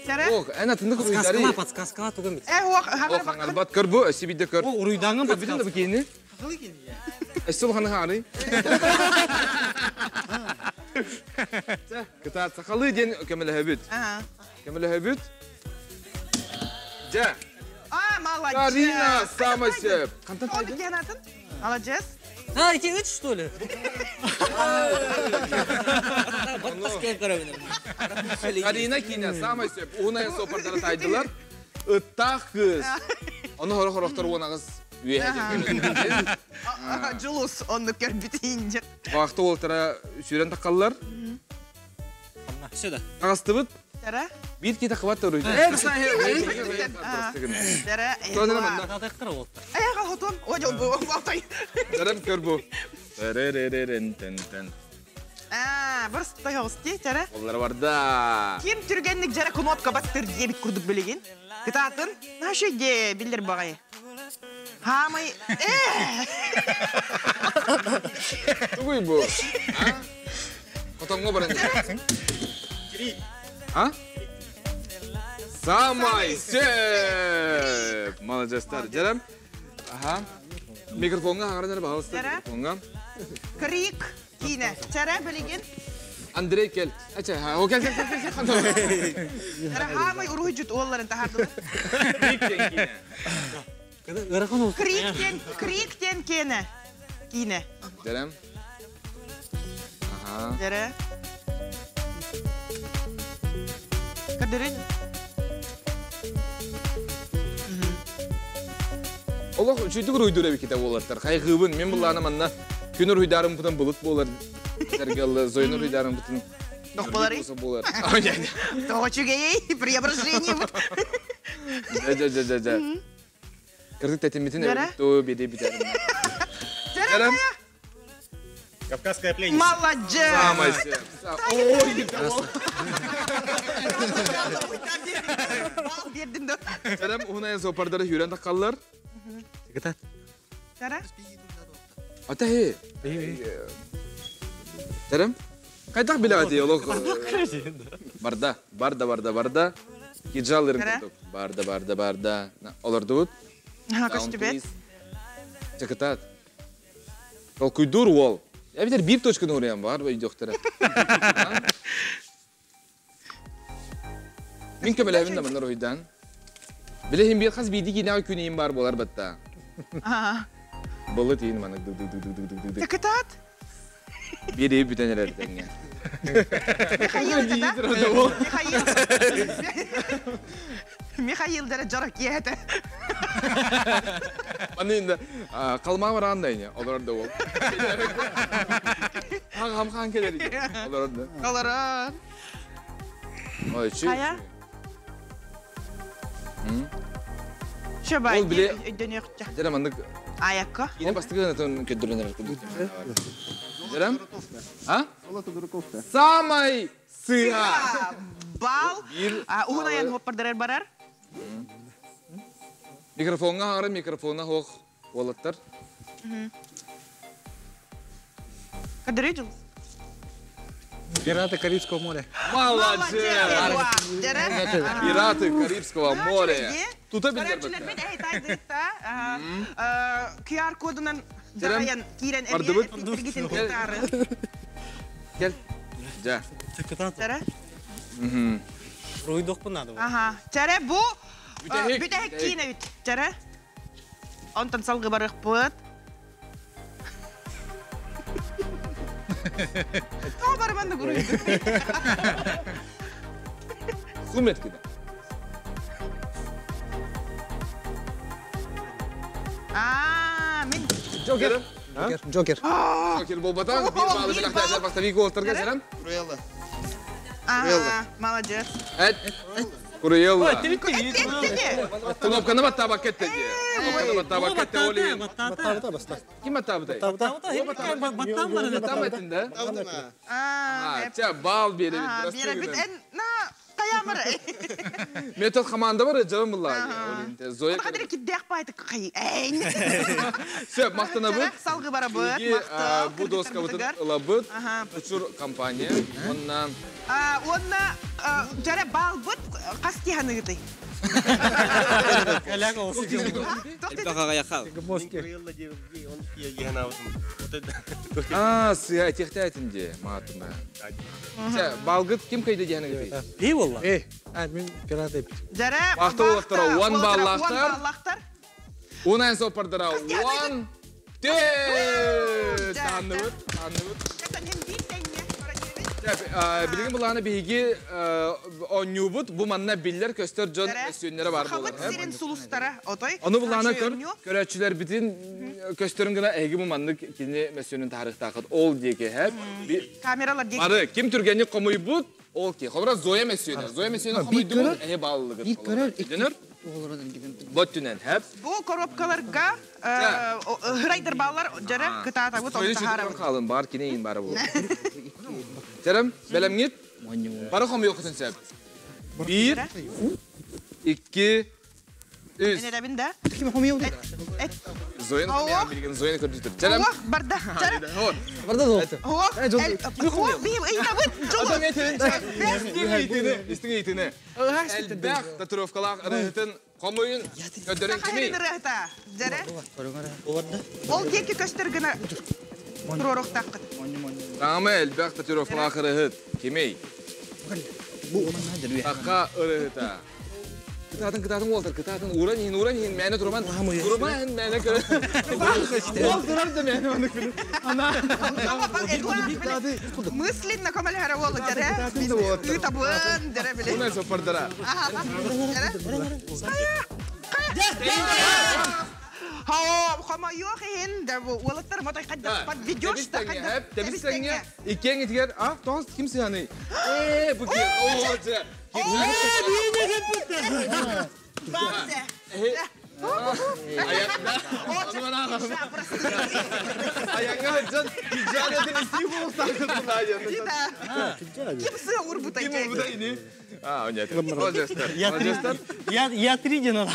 Жара. Ох, ана тындык уйдары. подсказкала, подсказкала туган бит. Э, ох, Ох, аңарбат көр бу, сибидде көр. Ол уруйдаңын Бүтүн да подсказка. бикени. Эсил ханы хары. Кытаат сахалы ден көмөлөһөбүт. Ага. Көмөлөһөбүт. Жа, А, молодец. Карина самая сөп. Кантан Oldu тайды? кенатын. Молодец. А, эти үч, что ли? Карина кине самая сөп. Уна сопардары тайдылар. Ыттах кыз. Оны хоро хорохтор уонагыз үйе Жулус онну көрбүт инжир. Вакыты олтара сүйрен таккаллар. Все да. Агастыбыт. Жара. Бир ките кыбат оруйду. Жара. Тонера манна. Тадайктар болду. Э, калхотун. О, жол бу. Алтай. Жарам көр бу. Теререререн-тен-тен. А, бір стой жара. Олар барда. Ким түргенник жара кнопка бастыр дебит курдук билеген. Кытаатын. Нашы де билдер багай. Хамай. Э! Тугуй бу. А? Котоңго баран. А? Самай сөп. Молодецтер. Жарам. Аха. Микрофонга хагарынар багалысты. Жара. Микрофонга. Крик кине. Жара билеген. Андрей кел. Ача, о кел кел кел кел. Жара хамай уруй жут олларын тахардылар. Крик кине. Крик диэн, Крик диэн киэнэ. Киинэ. Дэрем. Аха. Дэрэ. Көрдөрүн. Олох үчүгдүк уруйдуур эбиките буолаттар. Хайгыыбын, мен буллаана манна күн уруйдаарым бутун былыт буолар. Сэргэллы Зоян уруйдаарым бутун Тох боларый? Болар. Тоҕо үчүгэйэй, преображение бут. Дьэ, дьэ, дьэ, дьэ, дьэ. Кырдык тэтиммитин тоо беде битэрим. Дьэрэ. Кавказская пленница. Молодец! Самай Ой, Сәрем уһунайын сопардары хүрен таққаллар. Сәрі? Ата хе. Сәрем? Қайтақ біле ати олох. Барда, барда, барда, барда. Киджалырын курдук. Барда, барда, барда. Олордубут. Көстүбет. Чакытат. Толкуйдур уол. Я битер биир точканы уруйан бар өйдөхтөрө. Мин көмөлөбүн да манна уруйдан. Билехин бир хас бииди киинэҕэ күнэйим бар буолар батта. Былы тиин манык ды ды ды ды ды ды ды. Чакытат. Бири бүтэн эрэр тэҥҥэ. Михаил Михаил. Михаил дара жора киэһэтэ. Аны инде калма баран да ини олорор да ол. Хам хан келер олорор да. Олорор. Ой, чү. Хайа? Шабай, Ол биле өйдөнүөхчө. Дәрә мандык Аякка. Ине бастыгы тон көддөрөнөр. Дәрәм? А? Самай сыга. Бал. Уһун аян хоппардарар барар. Микрофонга ары микрофонга хох болаттар. Кадыры жыл. Пираты Карибского моря. Молодец! Пираты Карибского моря. Тута билдер QR кодунан дайан кирен Бардыбыт. Кел. Жа. Руйдохпун надо. Ага. Чаре бу бүтэһик киинэ үт. Чаре. Онтон салгы барыхпыт. Тоо барманды гуруйду. Сумет киде. Аа, мен Джокер. Джокер. Джокер болбатан, бир баалы билактар бактави голтарга жарам. Круэлла. Аа, молодец. Эт. Круэлла. Кнопканы баттаба кетти. Кнопканы баттаба кетти оли. Баттаба баста. Ким баттаба? Баттаба. Баттаба этинде. Аа, Ча бал беребит. Беребит. На каямыр. Метод команда бар, жабын булла. Зоя. Кадыр киддек байтык кай. Эй. Все, мактанабыт. Салгы барабыт, мактал. Бу доскабытын ылабыт. Учур компания. Онна Онна жаре балбыт кастиханыгыты. А, сыя техтәтинде матыма. Сә, балгыт ким кайда дияныгыты? Эй, волла. Эй, а, мен пираты. Жаре Бақта олақтара, уан баллақтар. Уан баллақтар. Унайн сопардара, уан те. Таныбыт, таныбыт. Билген буланы биһиги онньуубут бу манна биллер көстөр дьон өссүннere бар болар. Хабыт сирин сулустара отой. Ону буланы көр, көрөчүлөр битин көстөрүн гына эги бу манны кини мәсөнүн тарыхтакыт ол диэки хэп. Камералар диэки. Бары ким түргенни комуйбут ол ки. Хобра Зоя мәсөнө. Зоя мәсөнө комуйдубут эһи баалылыгы. Бир көрөр, Дөнөр. Бот түнен хэп. Бу коробкаларга хырайдыр баллар жара кытаатабыт Зоя онтахарабыт. қалын бар кинейин бары болу. Жарым, бәлемгит. Бары хом yok сәп. Bir, iki, үс. Энеребин да. Ким хом yok? Зояны хом билген Зояны көрдүтүр. Жарым. Ох, барда. Жарым. Барда зо. Ох, ох, би ыйтабыт жолу. Адам этин. Истиң эйтине. Элбэх татуировкалаах ырыһытын хомуйун көдөрөн кими? Сахайрын Жаре. Ол диэки көстөр гына туруорухтааккыт. Таңама элбэх татуировкалаах ырыһыт кимей? Бу онан Такка ырыһыта. Кытаатын, кытаатын уолтар, кытаатын, уран иһин, уран иһин, мээнэ туруман, туруман, мээнэ көрө. Уол турар да мээнэ ону күнү. Ана. Мысленно көмөлөһөрө уолу дьэрэ. Ыытабын дьэрэ били. Уна соппардара. Хомойуох иһин да уолаттар мотой хайдах подведешь да хайдах. Тэбис тэҥҥэ иккиэн итигэр а тоҕус ким сыһаный? Ээ бу киһи оо дьэ. Аяҥҥа сылдьан киджаан этин истии буолуохтааххын. Ким сыа урбутай? Ким урбутай ини? А, нет. Молодецтар. Молодецтар. Я три дня надо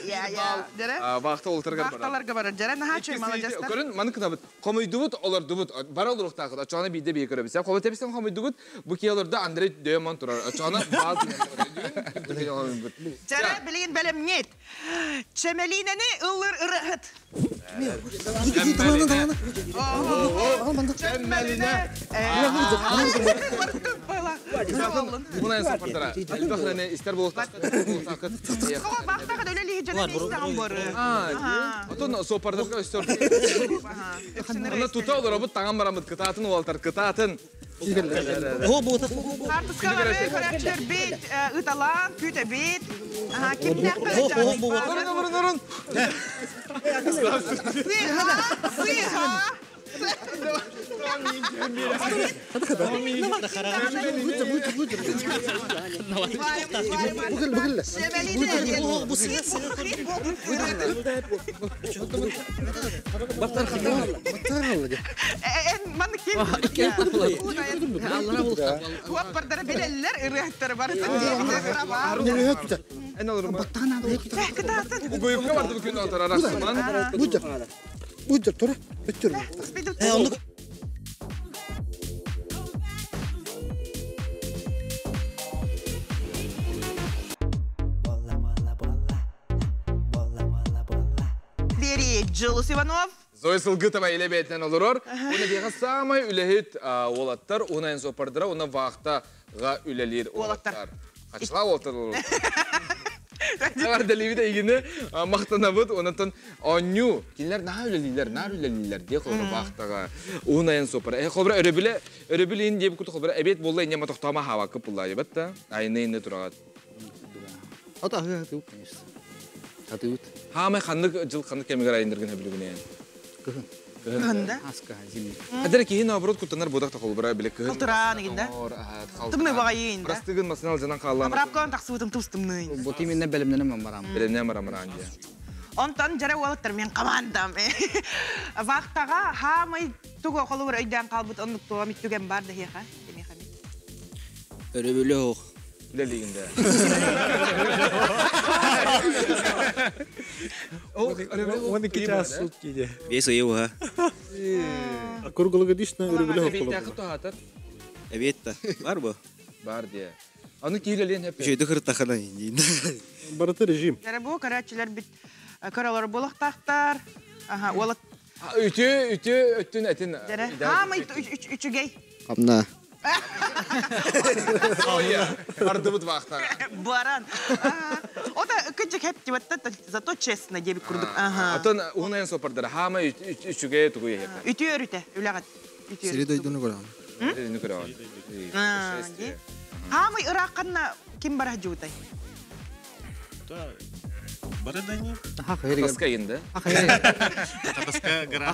Я, я. Дere. Вахта олтарга барар. Вахталарга барар. Дere, наһаа чөй молодецтар. Көрүн, маны кынабыт. Хомуйдубут, олордубут. Бара олоруктаахыт. Очоҕуна биирдэ бии көрөбүт. Сеп холо тэбистен хомуйдубут. Бу киһи олорду Андрей дөйөмон турар. Очоҕуна баал Дьэрэ, билигин бэлэмҥит. Чэмэлиинэни ыллыр ырыһыт. Чэмэлинэ. Мунайын сапардара. Элбэх истер буолуохтааххыт. Бахтаҕа өлелиһи дьоно истэҕин боры. Отон сопардарга өстөр. Онно тута олоробут таҥан бараммыт кытаатын уолтар кытаатын. Картыскалары көрөөччүлэр бит ыталаан күүтэбит. Кимнээх Орун орун орун. Сыыха! Сыыха! Туаппардара билэллэр, ырыаттары барытын Эн олорум. Угуйукка барды күн отар арасыман. Будь тура, өттүр. Бери Джилус Иванов. Зоя Сылгытова илэ бэйтинэн олорор. Уна биэҕэ самай үлэһит уолаттар, уна соппардара, уна вахтаға үлэлиир уолаттар. Хачла уолаттар олорор. Эҕэрдэлиибит эйигини махтанабыт, онтон оонньуу. Кинилэр наһаа үлэлииллэр, наар үлэлииллэр дии холобура вахтаҕа. Уһун айан соппара. Э холобура өрөбүлэ, өрөбүл иһин диэбит курдук холобура эбиэт буолла инньэ матохтома хаабакка пуллаайыбат да. Айны инне тураҕат. Ата аһыы хатыыбыт, конечно. Хатыыбыт. Хаамай ханнык жыл ханнык кэмигэр айынныргын хөбүлүгүнээн? Кыһын. Кыһын да? Аска зимний. Хадыр киһи наоборот куттанар будак тахолбура биле кыһын. Калтыраан игинде. Тымны багайын да. Простыгын масынал жанан хааллан. Апрапкан тахсыбытым тустымны. Бу именно белемнене мамарам. Белемнене марамаран дия. Онтон жара уолаттар мен командам. Вахтага хаамай тугу холугур өйдөөн калбыт оннук туга миттүген бар да хиэха. Өрөбүлэ ох. Үлэлигинде. Он икки час сутки де. Бес ыйы уха. Круглогодичный өрөбүлэ ох. Эбиэтта. Бар бу. Бар дия. Аны киилелен хеп. Үчөйдү кыртахана индин. Барыты режим. Жара бу көрөөччүлэр бит көрөлөр булактаахтар. Аха, уолат. Үтү үтү өттүн этин. Жара. Хаамай үчүгэй. Камна. Ардыбыт вахта. Баран. Ота кыджык хеп тибатта зато честно дебит курдук. Ага. Атын уһунайын сопардара хаама үчүгэй тугуй хеп. Үтү өрүтэ үлэҕит. Сири дойдуну көрөҕүн. Сири көрөҕүн. Хаамай ыраахханна ким бара жуутай? Барадани. Таска инде. Аха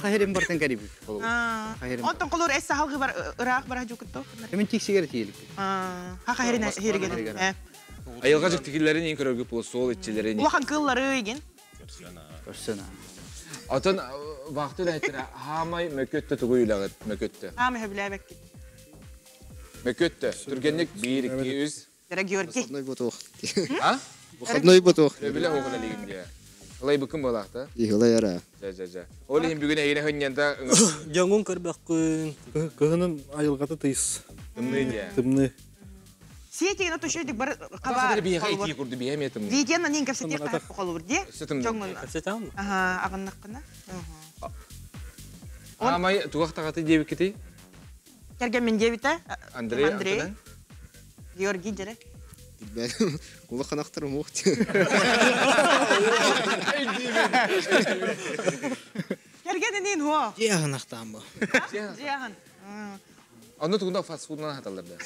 херим бартан кариб. Онтон колор эс сахалгы бар ыраах бара жукутто. Мен тик сигарет иелик. Хаха херин херген. Айылга жык тикиллерин ең көрөргө боло сол итчилерин. Улахан кыллары иген. Көрсөнө. Отон вакыты эле хамай мөкөттө тугуй үлагыт мөкөттө. Хамай хөбләбек. Мөкөттө. Түргенник 1 2 3. Дара Георгий. Выходной ботух. А? Выходной ботух. Өбүлэ оҕула лигин Ылай быкын болаахта. Ихылай ара. Жа жа жа. Ол иһин бүгүн эйине хөнньэнта Дьоҥун көрбөккүн. Кыһынын айылгата тыйыс. Тымны дия. Тымны. Сиэтигин оту шөйдүк бар кабар. Биһэ ити курду биһэ метым. Видеоны нин кепсетиэх тахап холубур ди. Жоңун. Кепсетам. Аха, агыннаккына. Амай тугах тагаты дебикити? Керген мен дебите. Андрей. Андрей. Георгий дере. Улахан ахтарым уох. Кэргэнинин хуо. Дьиэһин ахтаан бу. Дьиэһин. Онно тугунда фастфуднан хаталлар да.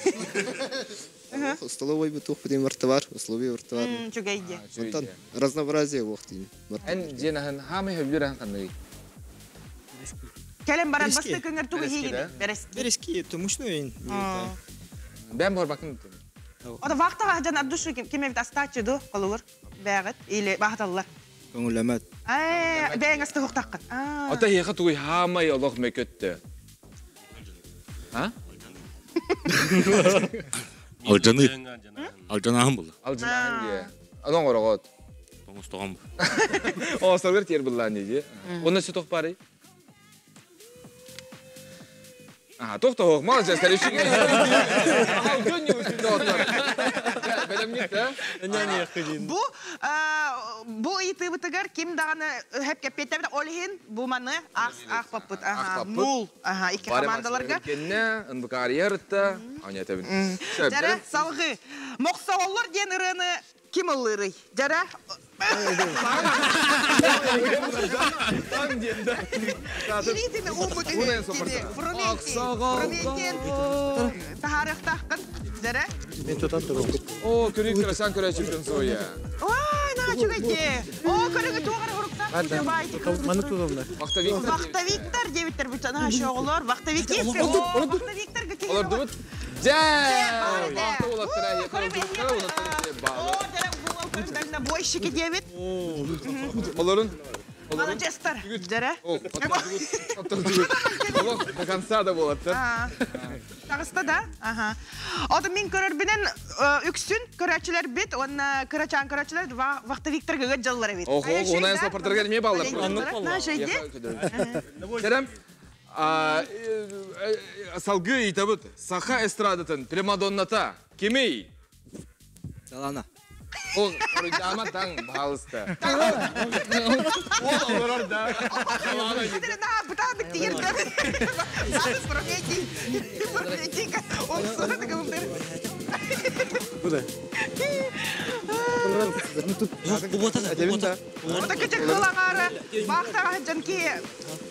Столовой бы туох битин вартовар, условия вартовар. Чугайди. Онтон разнообразие уох дейм. Эн дьиэнаһын хаамай хөбүлүр ахан ханныгый? Кэлэн баран басты көңөр тугу хигин. Берески. Берески, тумушну ин. Бэм борбакын. Ода вахтага жан абдушу ким эбит астаачы ду колур бәгыт или бахаталлар. Көңүллэмэт. Э, бэйэҥ асты хуктаккын. Ата хиэхэ тугуй хаамай олох мөкөттө. А? Алжаны. Алжанаһын булла. Алжанаһын дие. Анон орогот. Тоңустогон бу. О, соргар тиер буллаан дии. Онно сүтөх бары. А, тохто молодец, короче. Алгын не усидотор. Бэлэмник да? Бу бу ыйытыыбытыгар ким даҕаны хэп кэппиэттээбит ол иһин бу маны ах ах паппыт. Аха, мул. Аха, икки командаларга. Кенне, ынбыкарьерытта, анятабын. Жара салгы. Мохсооллор диэн ырыаны ким ыллыырый? Жара Илиитин ууммут үһү кини. Фрументин. Фрументин. Таһаарыахтааххын. Жара. Мен тутан турум. О, көрүү көрөсөн көрөчүктөн соя. Ой, на чугайде. О, көрүгү туоҕар хуруктаах. Маны тутумна. Вахтовиктар. Вахтовиктар диэбиттер бүтэн аха оҕолор. Вахтовики. О, вахтовиктар киһи. Олар дубут. Жэ! Вахта олаттар О, жара Google көрүндөрүнэ бойщики диэбит. Олорун. Молодецтар. Жара. О, Олох до конца да болаттар. Тағыста да? Аха. Ода мен көрөрбүнен үксүн көрөчүлөр бит, онна кырачан көрөчүлөр вахтовиктар гыгыт жаллар бит. Охо, онайын сапыртырга неме баллар? На шейде. Керем, салгы итабыт, саха эстрадатын примадонната, кимей? Салана. О, ама таң баалыста. Ол олорор да. На, бутадык тиердер. Прометий. Прометий. Он сұрады кімдер. Буда. Ота кычык кылаңары, бақтаға жанки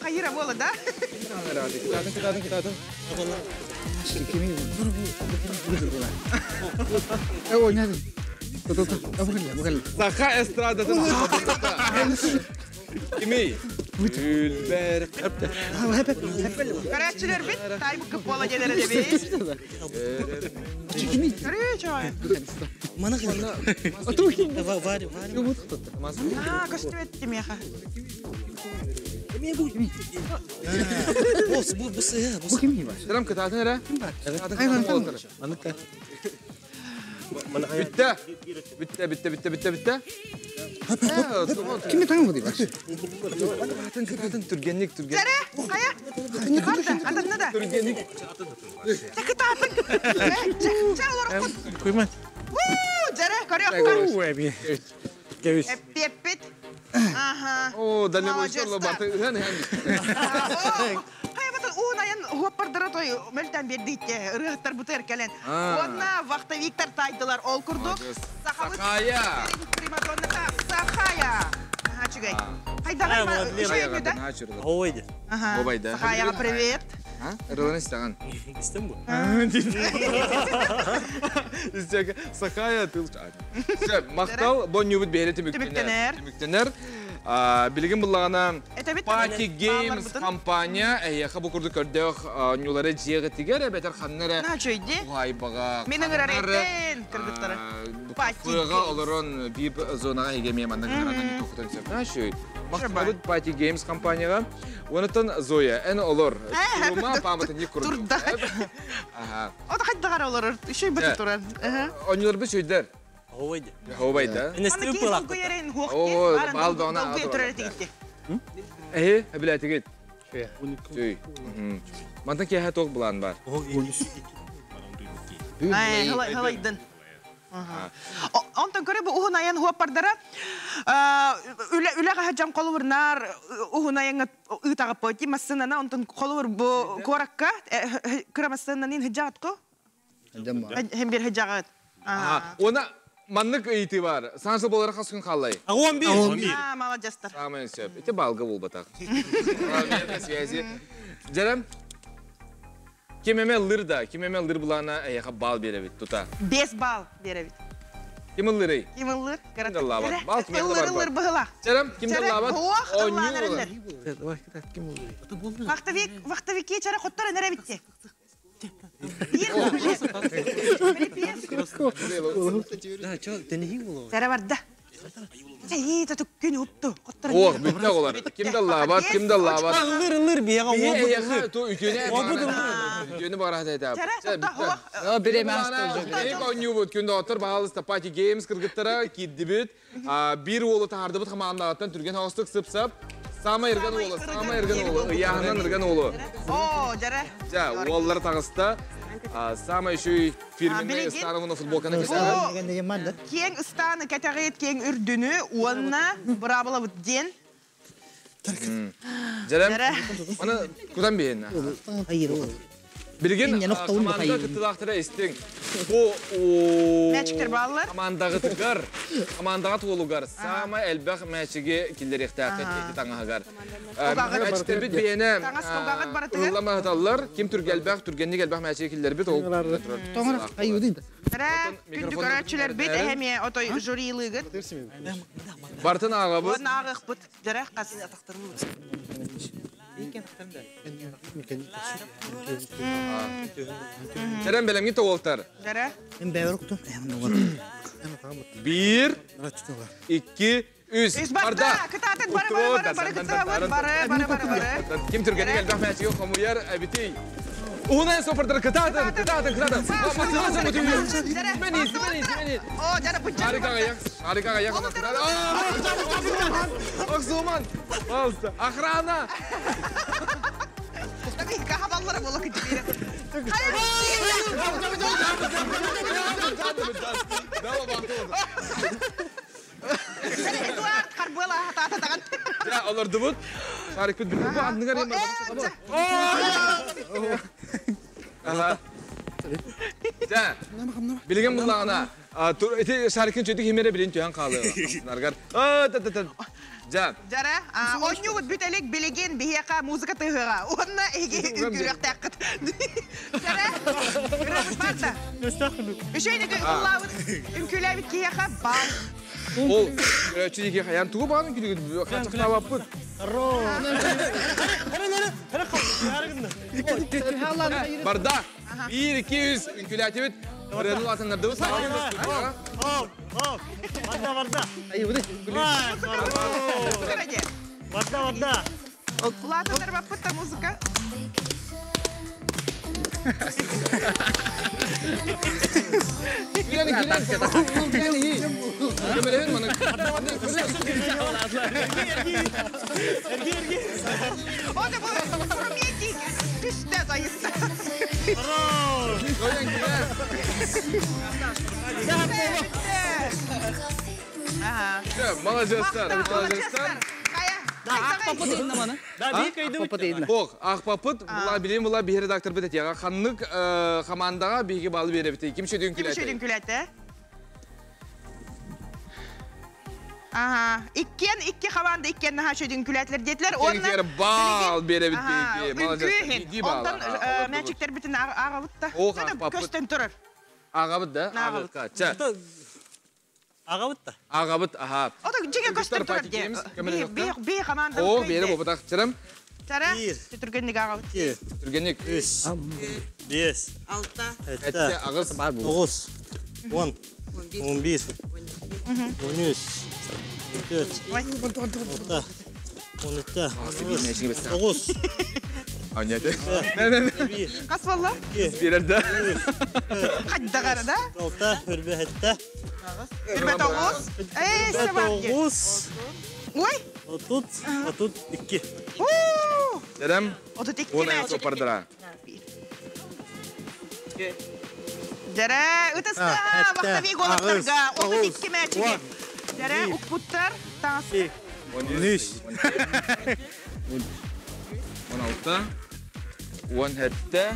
қайыра болы, да? Кытатын, кытатын, кытатын. Ой, не Саха эстрадатын Кимей? Үлбер. Көрәтчілер бит, тайбы көп бола келер дебей. Көрі, чой. Мана Варя, Варя. А, көстүбет демеха. Бос, бу, бу, бу. Терем кытатын эре? Кытатын. Bitti. Bitti, bitti, bitti, bitti, bitti. Кими таң бу дейбаш? Кытатын, кытатын, түргенник, түргенник. Жара, қая? Барда, атынна да. Түргенник. Жа кытатын. Жа олар құт. Куйма. Жара, көрі оққа. Кебис. Эппет. Аха. О, дальнобойщиктар баты. Хэн, хэн. Хайбатын уун аян хуаппардара той мөлтен бердийтте ырыаттар бутер келен. Онна вахтовиктар тайдылар ол курдук. Сахая. Примадонната Сахая. Аха, чугай. Хайдагай ма үшөйгү да? Ховойды. Аха. Ховойда. Сахаяга привет. А? Ырыланы истаган. Истем бу. Истег Сахая тыл. Все, мактал боннюбут бере Түмүктенер. түмүктенер. Түмүктенер. Билигин буллагана Party Games компания эйха бу курду көрдөк нюлары жеге бетер ханнары. На чөйди. Уайбага. Менин ырар кыргыттары. Party Фыга олорон бип зонага эгеме мандан каратан тохтон сөп. На шөй. Мактабыт Party Games компанияга. Онытын Зоя, эн олор. Турума памытын ник курду. Турда. Аха. Ота кайдагар олор. Үшөй бөтө турар. Онюлар бу шөйдер. Ховойды. Ховайда. Энестиби пылак. О, балда она. Э, билетигит. Шөй. Мантан кеһә ток булан бар. Ай, халайдын. Онтон көрө бу уһун аян хуаппардара үлэ хаджан колубурнар уһун аян ытагып ти массынана онтон колубур бу коракка кыра массынанын хыджагат ко хем бир хыджагат. Она маннык ыйытыы бар. Саҥа жыл буолара хас күн хааллай? 11. А, молодецтар. Самый сөп. Ити балга буолбатах. связи. Жарам, ким эме ыллыр да, ким эме ыллыр булана эйэхэ бал беребит тута. 5 балл беребит. Ким ыллырый? Ким ыллыр? Ким ыллабат? Бал ким Ыллыр, ыллыр быһыла. Жарам, ким ыллабат? Оох, ыллаан эрэллэр. Давай, ким ыллыр? Вахтовик, вахтовики чара хоттор энере битти. Чара барда. Чай, тату күн утту. Хоттор. Ох, бүтте олар. Ким да ыллабат, ким да ыллабат. Ыллыр, ыллыр, биэҕэ уобут ыллыр. Ту үтүөнэ үтүөнэ барат этэ. Чара, тотто, ох. Биреме ойнуубут күн доҕоттор баалыста Party Games кыргыттара киирдибит. Бир уолу таһардыбыт хамаандаҕыттан түргэн хоҕустук сып-сап. Самай ырган уолу, самай ырган уолу, ыйааһынан ырган уолу. О, жара. Жа, уоллар таҕыста. Самай үшүй фирменный ыстааны футболканы кесті. Кең ыстааны кәтәғет кең үрдүнү, уонна бырабылабыт ден. Жарам, аны кудан бейін? Билген команда кыттылақтыра истең. Бу Мәчиктер баллар. Командагы тыгар, командага туолугар, сама элбэх мәчиге киллерихтәкы тети таңагар. Мәчиктер бит бейене. Таңас кылгагыт баратыгар. Ыллама хаталлар, ким түргелбэх, түргенник элбэх мәчиге киллер бит ол. Тоңыр айы Тара, күндү көрөчүлөр бит эһеме отой жюрилыгыт. Бартын ағабыз. Уонна ағықпыт. Жара қас. Черен белемги тоолтар. Жара. Бир, икки, үс. Үс барда. Кытаатын бары бары бары бары кытаабыт бары бары бары бары. Ким түргенник элбэх мәчиге хомуяр әбитей. Уна сопырдыр кытаатын, кытаатын, кытаатын. Мени, мени, мени. О, жара быча. Шарикага yak, шарикага yak. Оксуман. Пожалуйста. Охрана. Tabii хабаллара бола күтүп Эдуард Карбела хатаататаган. Я олордубут. Шарик бит бу андыгар эми. Ага. Жа. Билген буллагана. Эти шарикин чөйдүк химере билин түйөн каалы. Наргар. А та та та. Жа. Жара, оннюгут бүтелик билеген биһиэхэ музыка тыһыга. Онна эги үҥкүрүөхтээххит. Жара, ырыабыт барда. Үшөйнү ыллаабыт, үҥкүүлээбит киһиэхэ бал. Ол чүдики хаян тугу багын күдүгү качактабаппыт. Барда. 1 2 3 үҥкүүлээтибит. Ырыаны атыннардыбыт. Барда, барда. Барда, барда. Улаатыннарбаппыт та музыка. Күләни, күләни, күләни. Көмөлөһүн маны. Ода бу курметик түстэ тайыста. Молодецтар, молодецтар. Бог, ақ папыт, бұла билем бұла бихи редактор бит этияға ханнык командаға биһиги балы беребит. Ким шөдүн Ким күләте? шөдүн күләте? Ага, иккен икки команда иккен наха шөдүн күләтлер детлер. Онна бал беребит биһиги. Молодецтар. Иди бал. Онтон мәчиктер битин агабыт та. Ох, ақ папыт. Көстөн турар. Ағабыт да? Ағабыт. Ағабытқа. Ча. Ағабыт та. Ағабыт, аха. Ото жеге көстөн турар. Би би команда. О, берип опытақ чырым. Тара, түргенник агабыт. Түргенник. Үс. Бес. Алта. Әтте ағыз. Тоғыз. Он. 15. 13. 14. Алты. 12. Тоғыз. А, нет. Қас балла? Берерді. Қайда қара, да? Алты. Үрбе әтті. Үрбе тоғыз. Эй, сабақ. Тоғыз. Ой. Отут. Отут икки. Дедем. Отут икки Он аяқ сопардыра. Дәрә, үтіста, вақтави голықтарға, 32 мәчіге. Дәрә, ұқпұттар, таңасы. 13. 16. 17.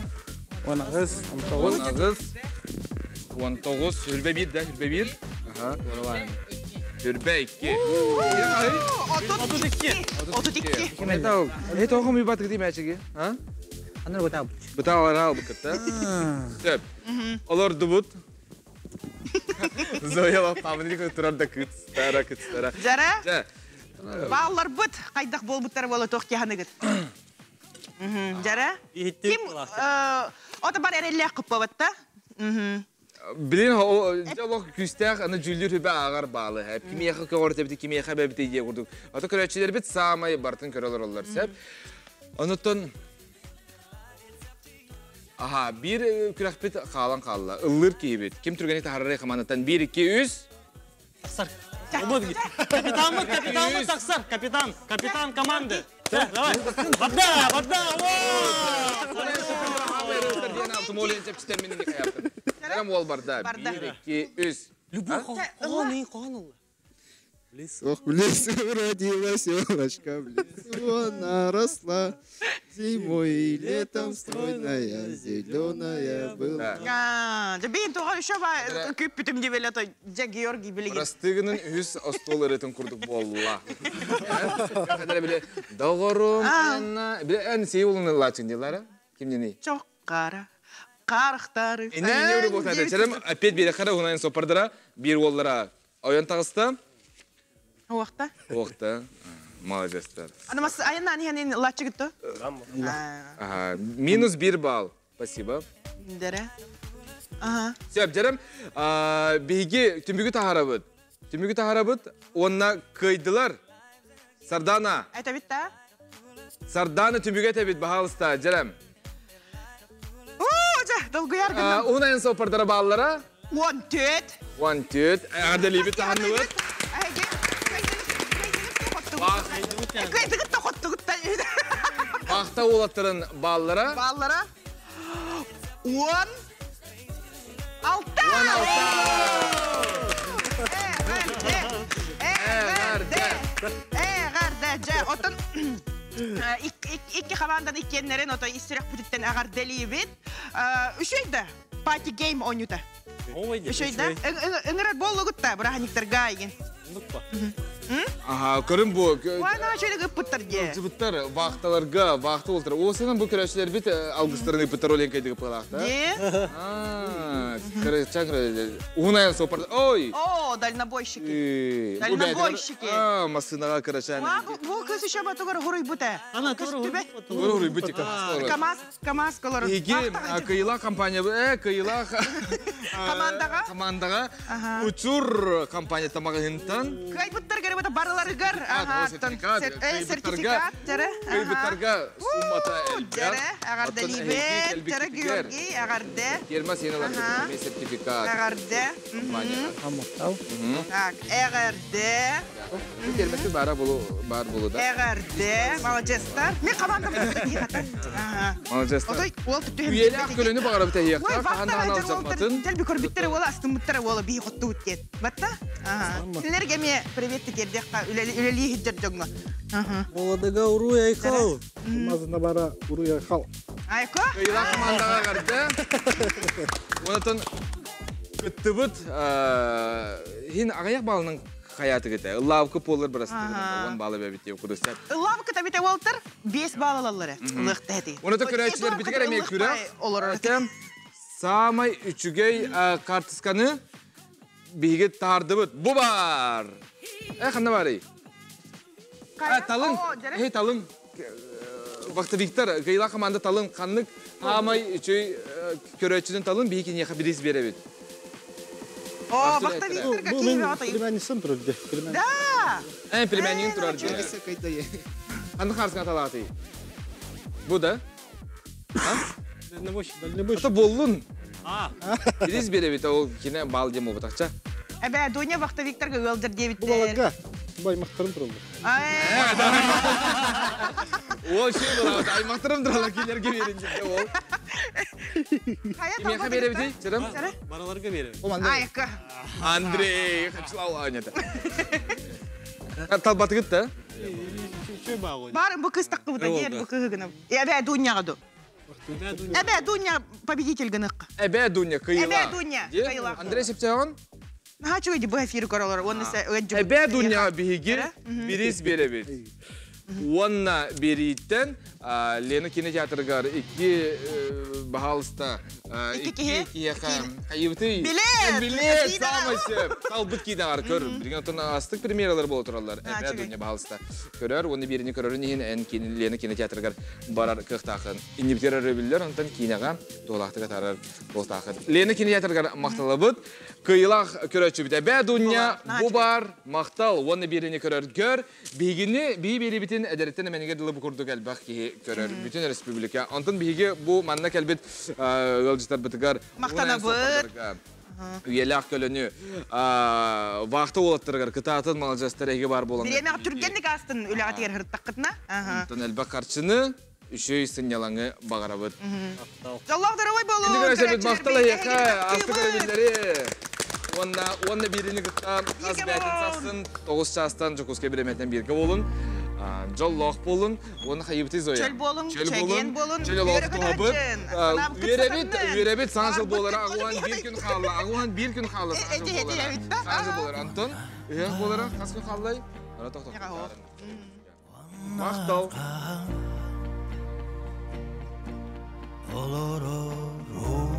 18. 19. 19, хүрбэ бир да, хүрбэ бир. Аха. Хүрбэ 2. 32. 32. Это, это оҕом үйбат кыти мәчиги, а? Анар бытаа. Бытаа алар быкытта. Сөп. Олор дубут. Зоя памыны турар да кытстара, кытстара. Жара. Баалар быт кайдах болбуттар боло тох тяханыгыт. Жара. Ким ота бар эреллэх кыппабатта. Билин олох күстәх аны жүллүр хүбә ағар баалы. Кимияха көғор тәбіті, кимияха бәбіті ие курдук. Ата көрәтчілер бит самай бартын көрөлөр олар сәп. Онуттан Аха, бир күрәхпит қалан қалла. Ыллыр кейбит. Ким түргені тахарары қаманаттан 1, 2, 3. Тақсар. Капитан, капитан, тақсар. Капитан, капитан команды. Давай. Вода, вода, Ол барда. 1, 2, 3. Любой қоған, қоған ол. Ох, в лесу родилась елочка, в лесу она росла. Зимой и летом стройная, зеленая была. Бейін тоға еще ба көп бүтім деп елі жа Георгий білеген. Растыгының үз остол ырытын курдук болла. Қадара біле, доғырым, біле, ән сей олын лачын делары? Кимнен Çok қара, қарықтары. Эне не өрі болса, Черем опять бере қара онайын сопардыра, бір оллара ойын тағыста. Уақта? Уақта. Молодецтер. Анамас айына ани лачы гитто? Ага, минус 1 балл. Спасибо. Дере. Ага. Сөп, жерем, биги түмбүгү тахарабыт. Түмбүгү тахарабыт, онна кыйдылар. Сардана. Это бит та? Сардана түмбүгө тебит, бахалыста, жерем. Оо, жа, долгуяр гына. Унайын сопардара баллара. 14. 14. Ардалибит тахарныбыт. Бақта олаттарын баллара. Баллара. 16. Эғарда, жа, отын икки командан иккеннерин ото истирек бүтүттен ағар делибит. Үшөйді, пати гейм ойнута. Үшөйді, ыңырар болу гутта, бұраханиктарға еген. Ага, көрім бу. Уайна шөйлі ыппыттар де. Ыппыттар, вақталарға, вақты олтыр. Осының бұл көрәшілер бит алгыстарын ыппыттар олен кайдығы пылақты. Де? Кыры, чаңры, угунайын сопарды. Ой! О, дальнобойщики. Дальнобойщики. А, масынаға кырашан. Бу кыз еще батугар хуруй бута. Ана, тура хуруй бути КамАЗ, КамАЗ колор. Иги, кыйла компания, кыйла командаға. Командаға. Учур компания тамағынтан. Кайбыттар керек бата барыларыгар. Ага, сертификат, жары. Кайбыттарга суммата элбер. Жары, ағарда либет, жары Георгий, ағарда. Керма сені алар сертификат. Ағарда. Так, ағарда. Кермесі бара болу, бар болу да. Ағарда, молодецтар. Мен командам Молодецтар. Отой, ол түптү Үйелі ақ көліні бағара біте ияқта, қағандаған алып жақматын. Тәл бі көрбіттері ола, астымыттары ола, бей қотты өткен. Батта? Сілерге ме привет тердеққа үлелі хиджер жоңға. Молодыга уруй айқал. Мазына бара уруй айқал. Айқо? Кыйла командаға қарды. Онытын күттібіт, хин ағаяқ балының хаяты кете. Ыллавкы полыр бірасы он балы бәбітте оқыды сәп. Ыллавкы табите олтыр, 5 балалалары. Лықты әді. Онытын көрәтшілер бітігер әме күрі. Самай үчүгей картысканы биге тардыбыт. Бу бар. Қанда бар ей? Талын. Эй, талын. Вақты Виктор, Гайла команда талын қаннык хамай үчүй көрөчүнүн талын биги неха бирис беребит. О, Вақты Викторга кейбе атай. Племянницам турар де. Да. Племяннигин турар де. Қанды қарсыңа талаты? Бу да? Ата боллун. Бирис беребит, ол кине бал дем обутакча. Әбә, Дуня Вақты Викторга өлдір дебиттер. Булаларга. Бай мақтарым туралды. Ол шей болады, аймақтарым туралы келерге берин деп ол. Кимеха беребит, чырым? Бараларга беребит. Айка. Андрей, хачылау анята. Талбаты да? Барын бу кыз таққы бұта, ер бу кызы гына. Әбә, Дуняға ду. Эбэ Дуня победитель гынык. Эбэ Дуня кыйыла. Эбэ Дуня кыйыла. Андрей Септягын? Наһаа үчүгэй бу эфири көрөлөр. Уонна Эбэ Дуня биһиги бирис беребит. Уонна берииттен Лена кинотеатрыгар икки баһаалыста икки киһиэхэ хайыбытый? Билет! Билет! Самый сөп! Талбыт киинэҕэр көр. Билигин оттон астык премьералар буола тураллар. Эбэ Дуня баһаалыста көрөр. Уонна биирини көрөрүн иһин эн Лена кинотеатрыгар барар кыахтаахын. Иннибитигэр өрөбүллэр, онтон киинэҕэ туолаахтык атаарар буолтаахын. Лена кинотеатрыгар махталабыт. Кыйылаах көрөөччүбүт Эбээ Дуня бу бар махтал уонна биэриини көрөргөр биһигини бии биэрибитин эдэриттэн эмэнигэр дылы бу курдук элбэх киһи көрөр бүтүн республика. Онтон биһиги бу манна кэлбит ыалдьыттарбытыгар махтанабыт. Үйэлээх көлөнү вахта уолаттарыгар кытаатын маладьыастар эһиги бар буолан. Бириэмэҕэ түргэнник астын үлэҕитигэр һырыттаххытына. Онтон элбэх харчыны үчүгэй сынньалаҥы баҕарабыт. Дьоллоох доруобай буолуҥ! Күндү махтал эһиэхэ, астык өрөбүллэри! Уонна уонна биирини кытта хас бээтин сарсын 9 чаастан Дьокуускай бириэмэтинэн бииргэ буолун. Дьоллоох буолун. Уонна хайыбытый Зоя? Чөл буолуҥ, чэгиэн буолун, чөл олох туһабыт. Үөрэбит, үөрэбит саҥа жыл буолара аҕуһан биир күн хаалла. Аҕуһан биир күн хаалла саҥа жыл буолара. Саҥа жыл буолара. Антон, ыһыах буолара хас күн хааллай? Ара тохтоо. Махтал. Олорору.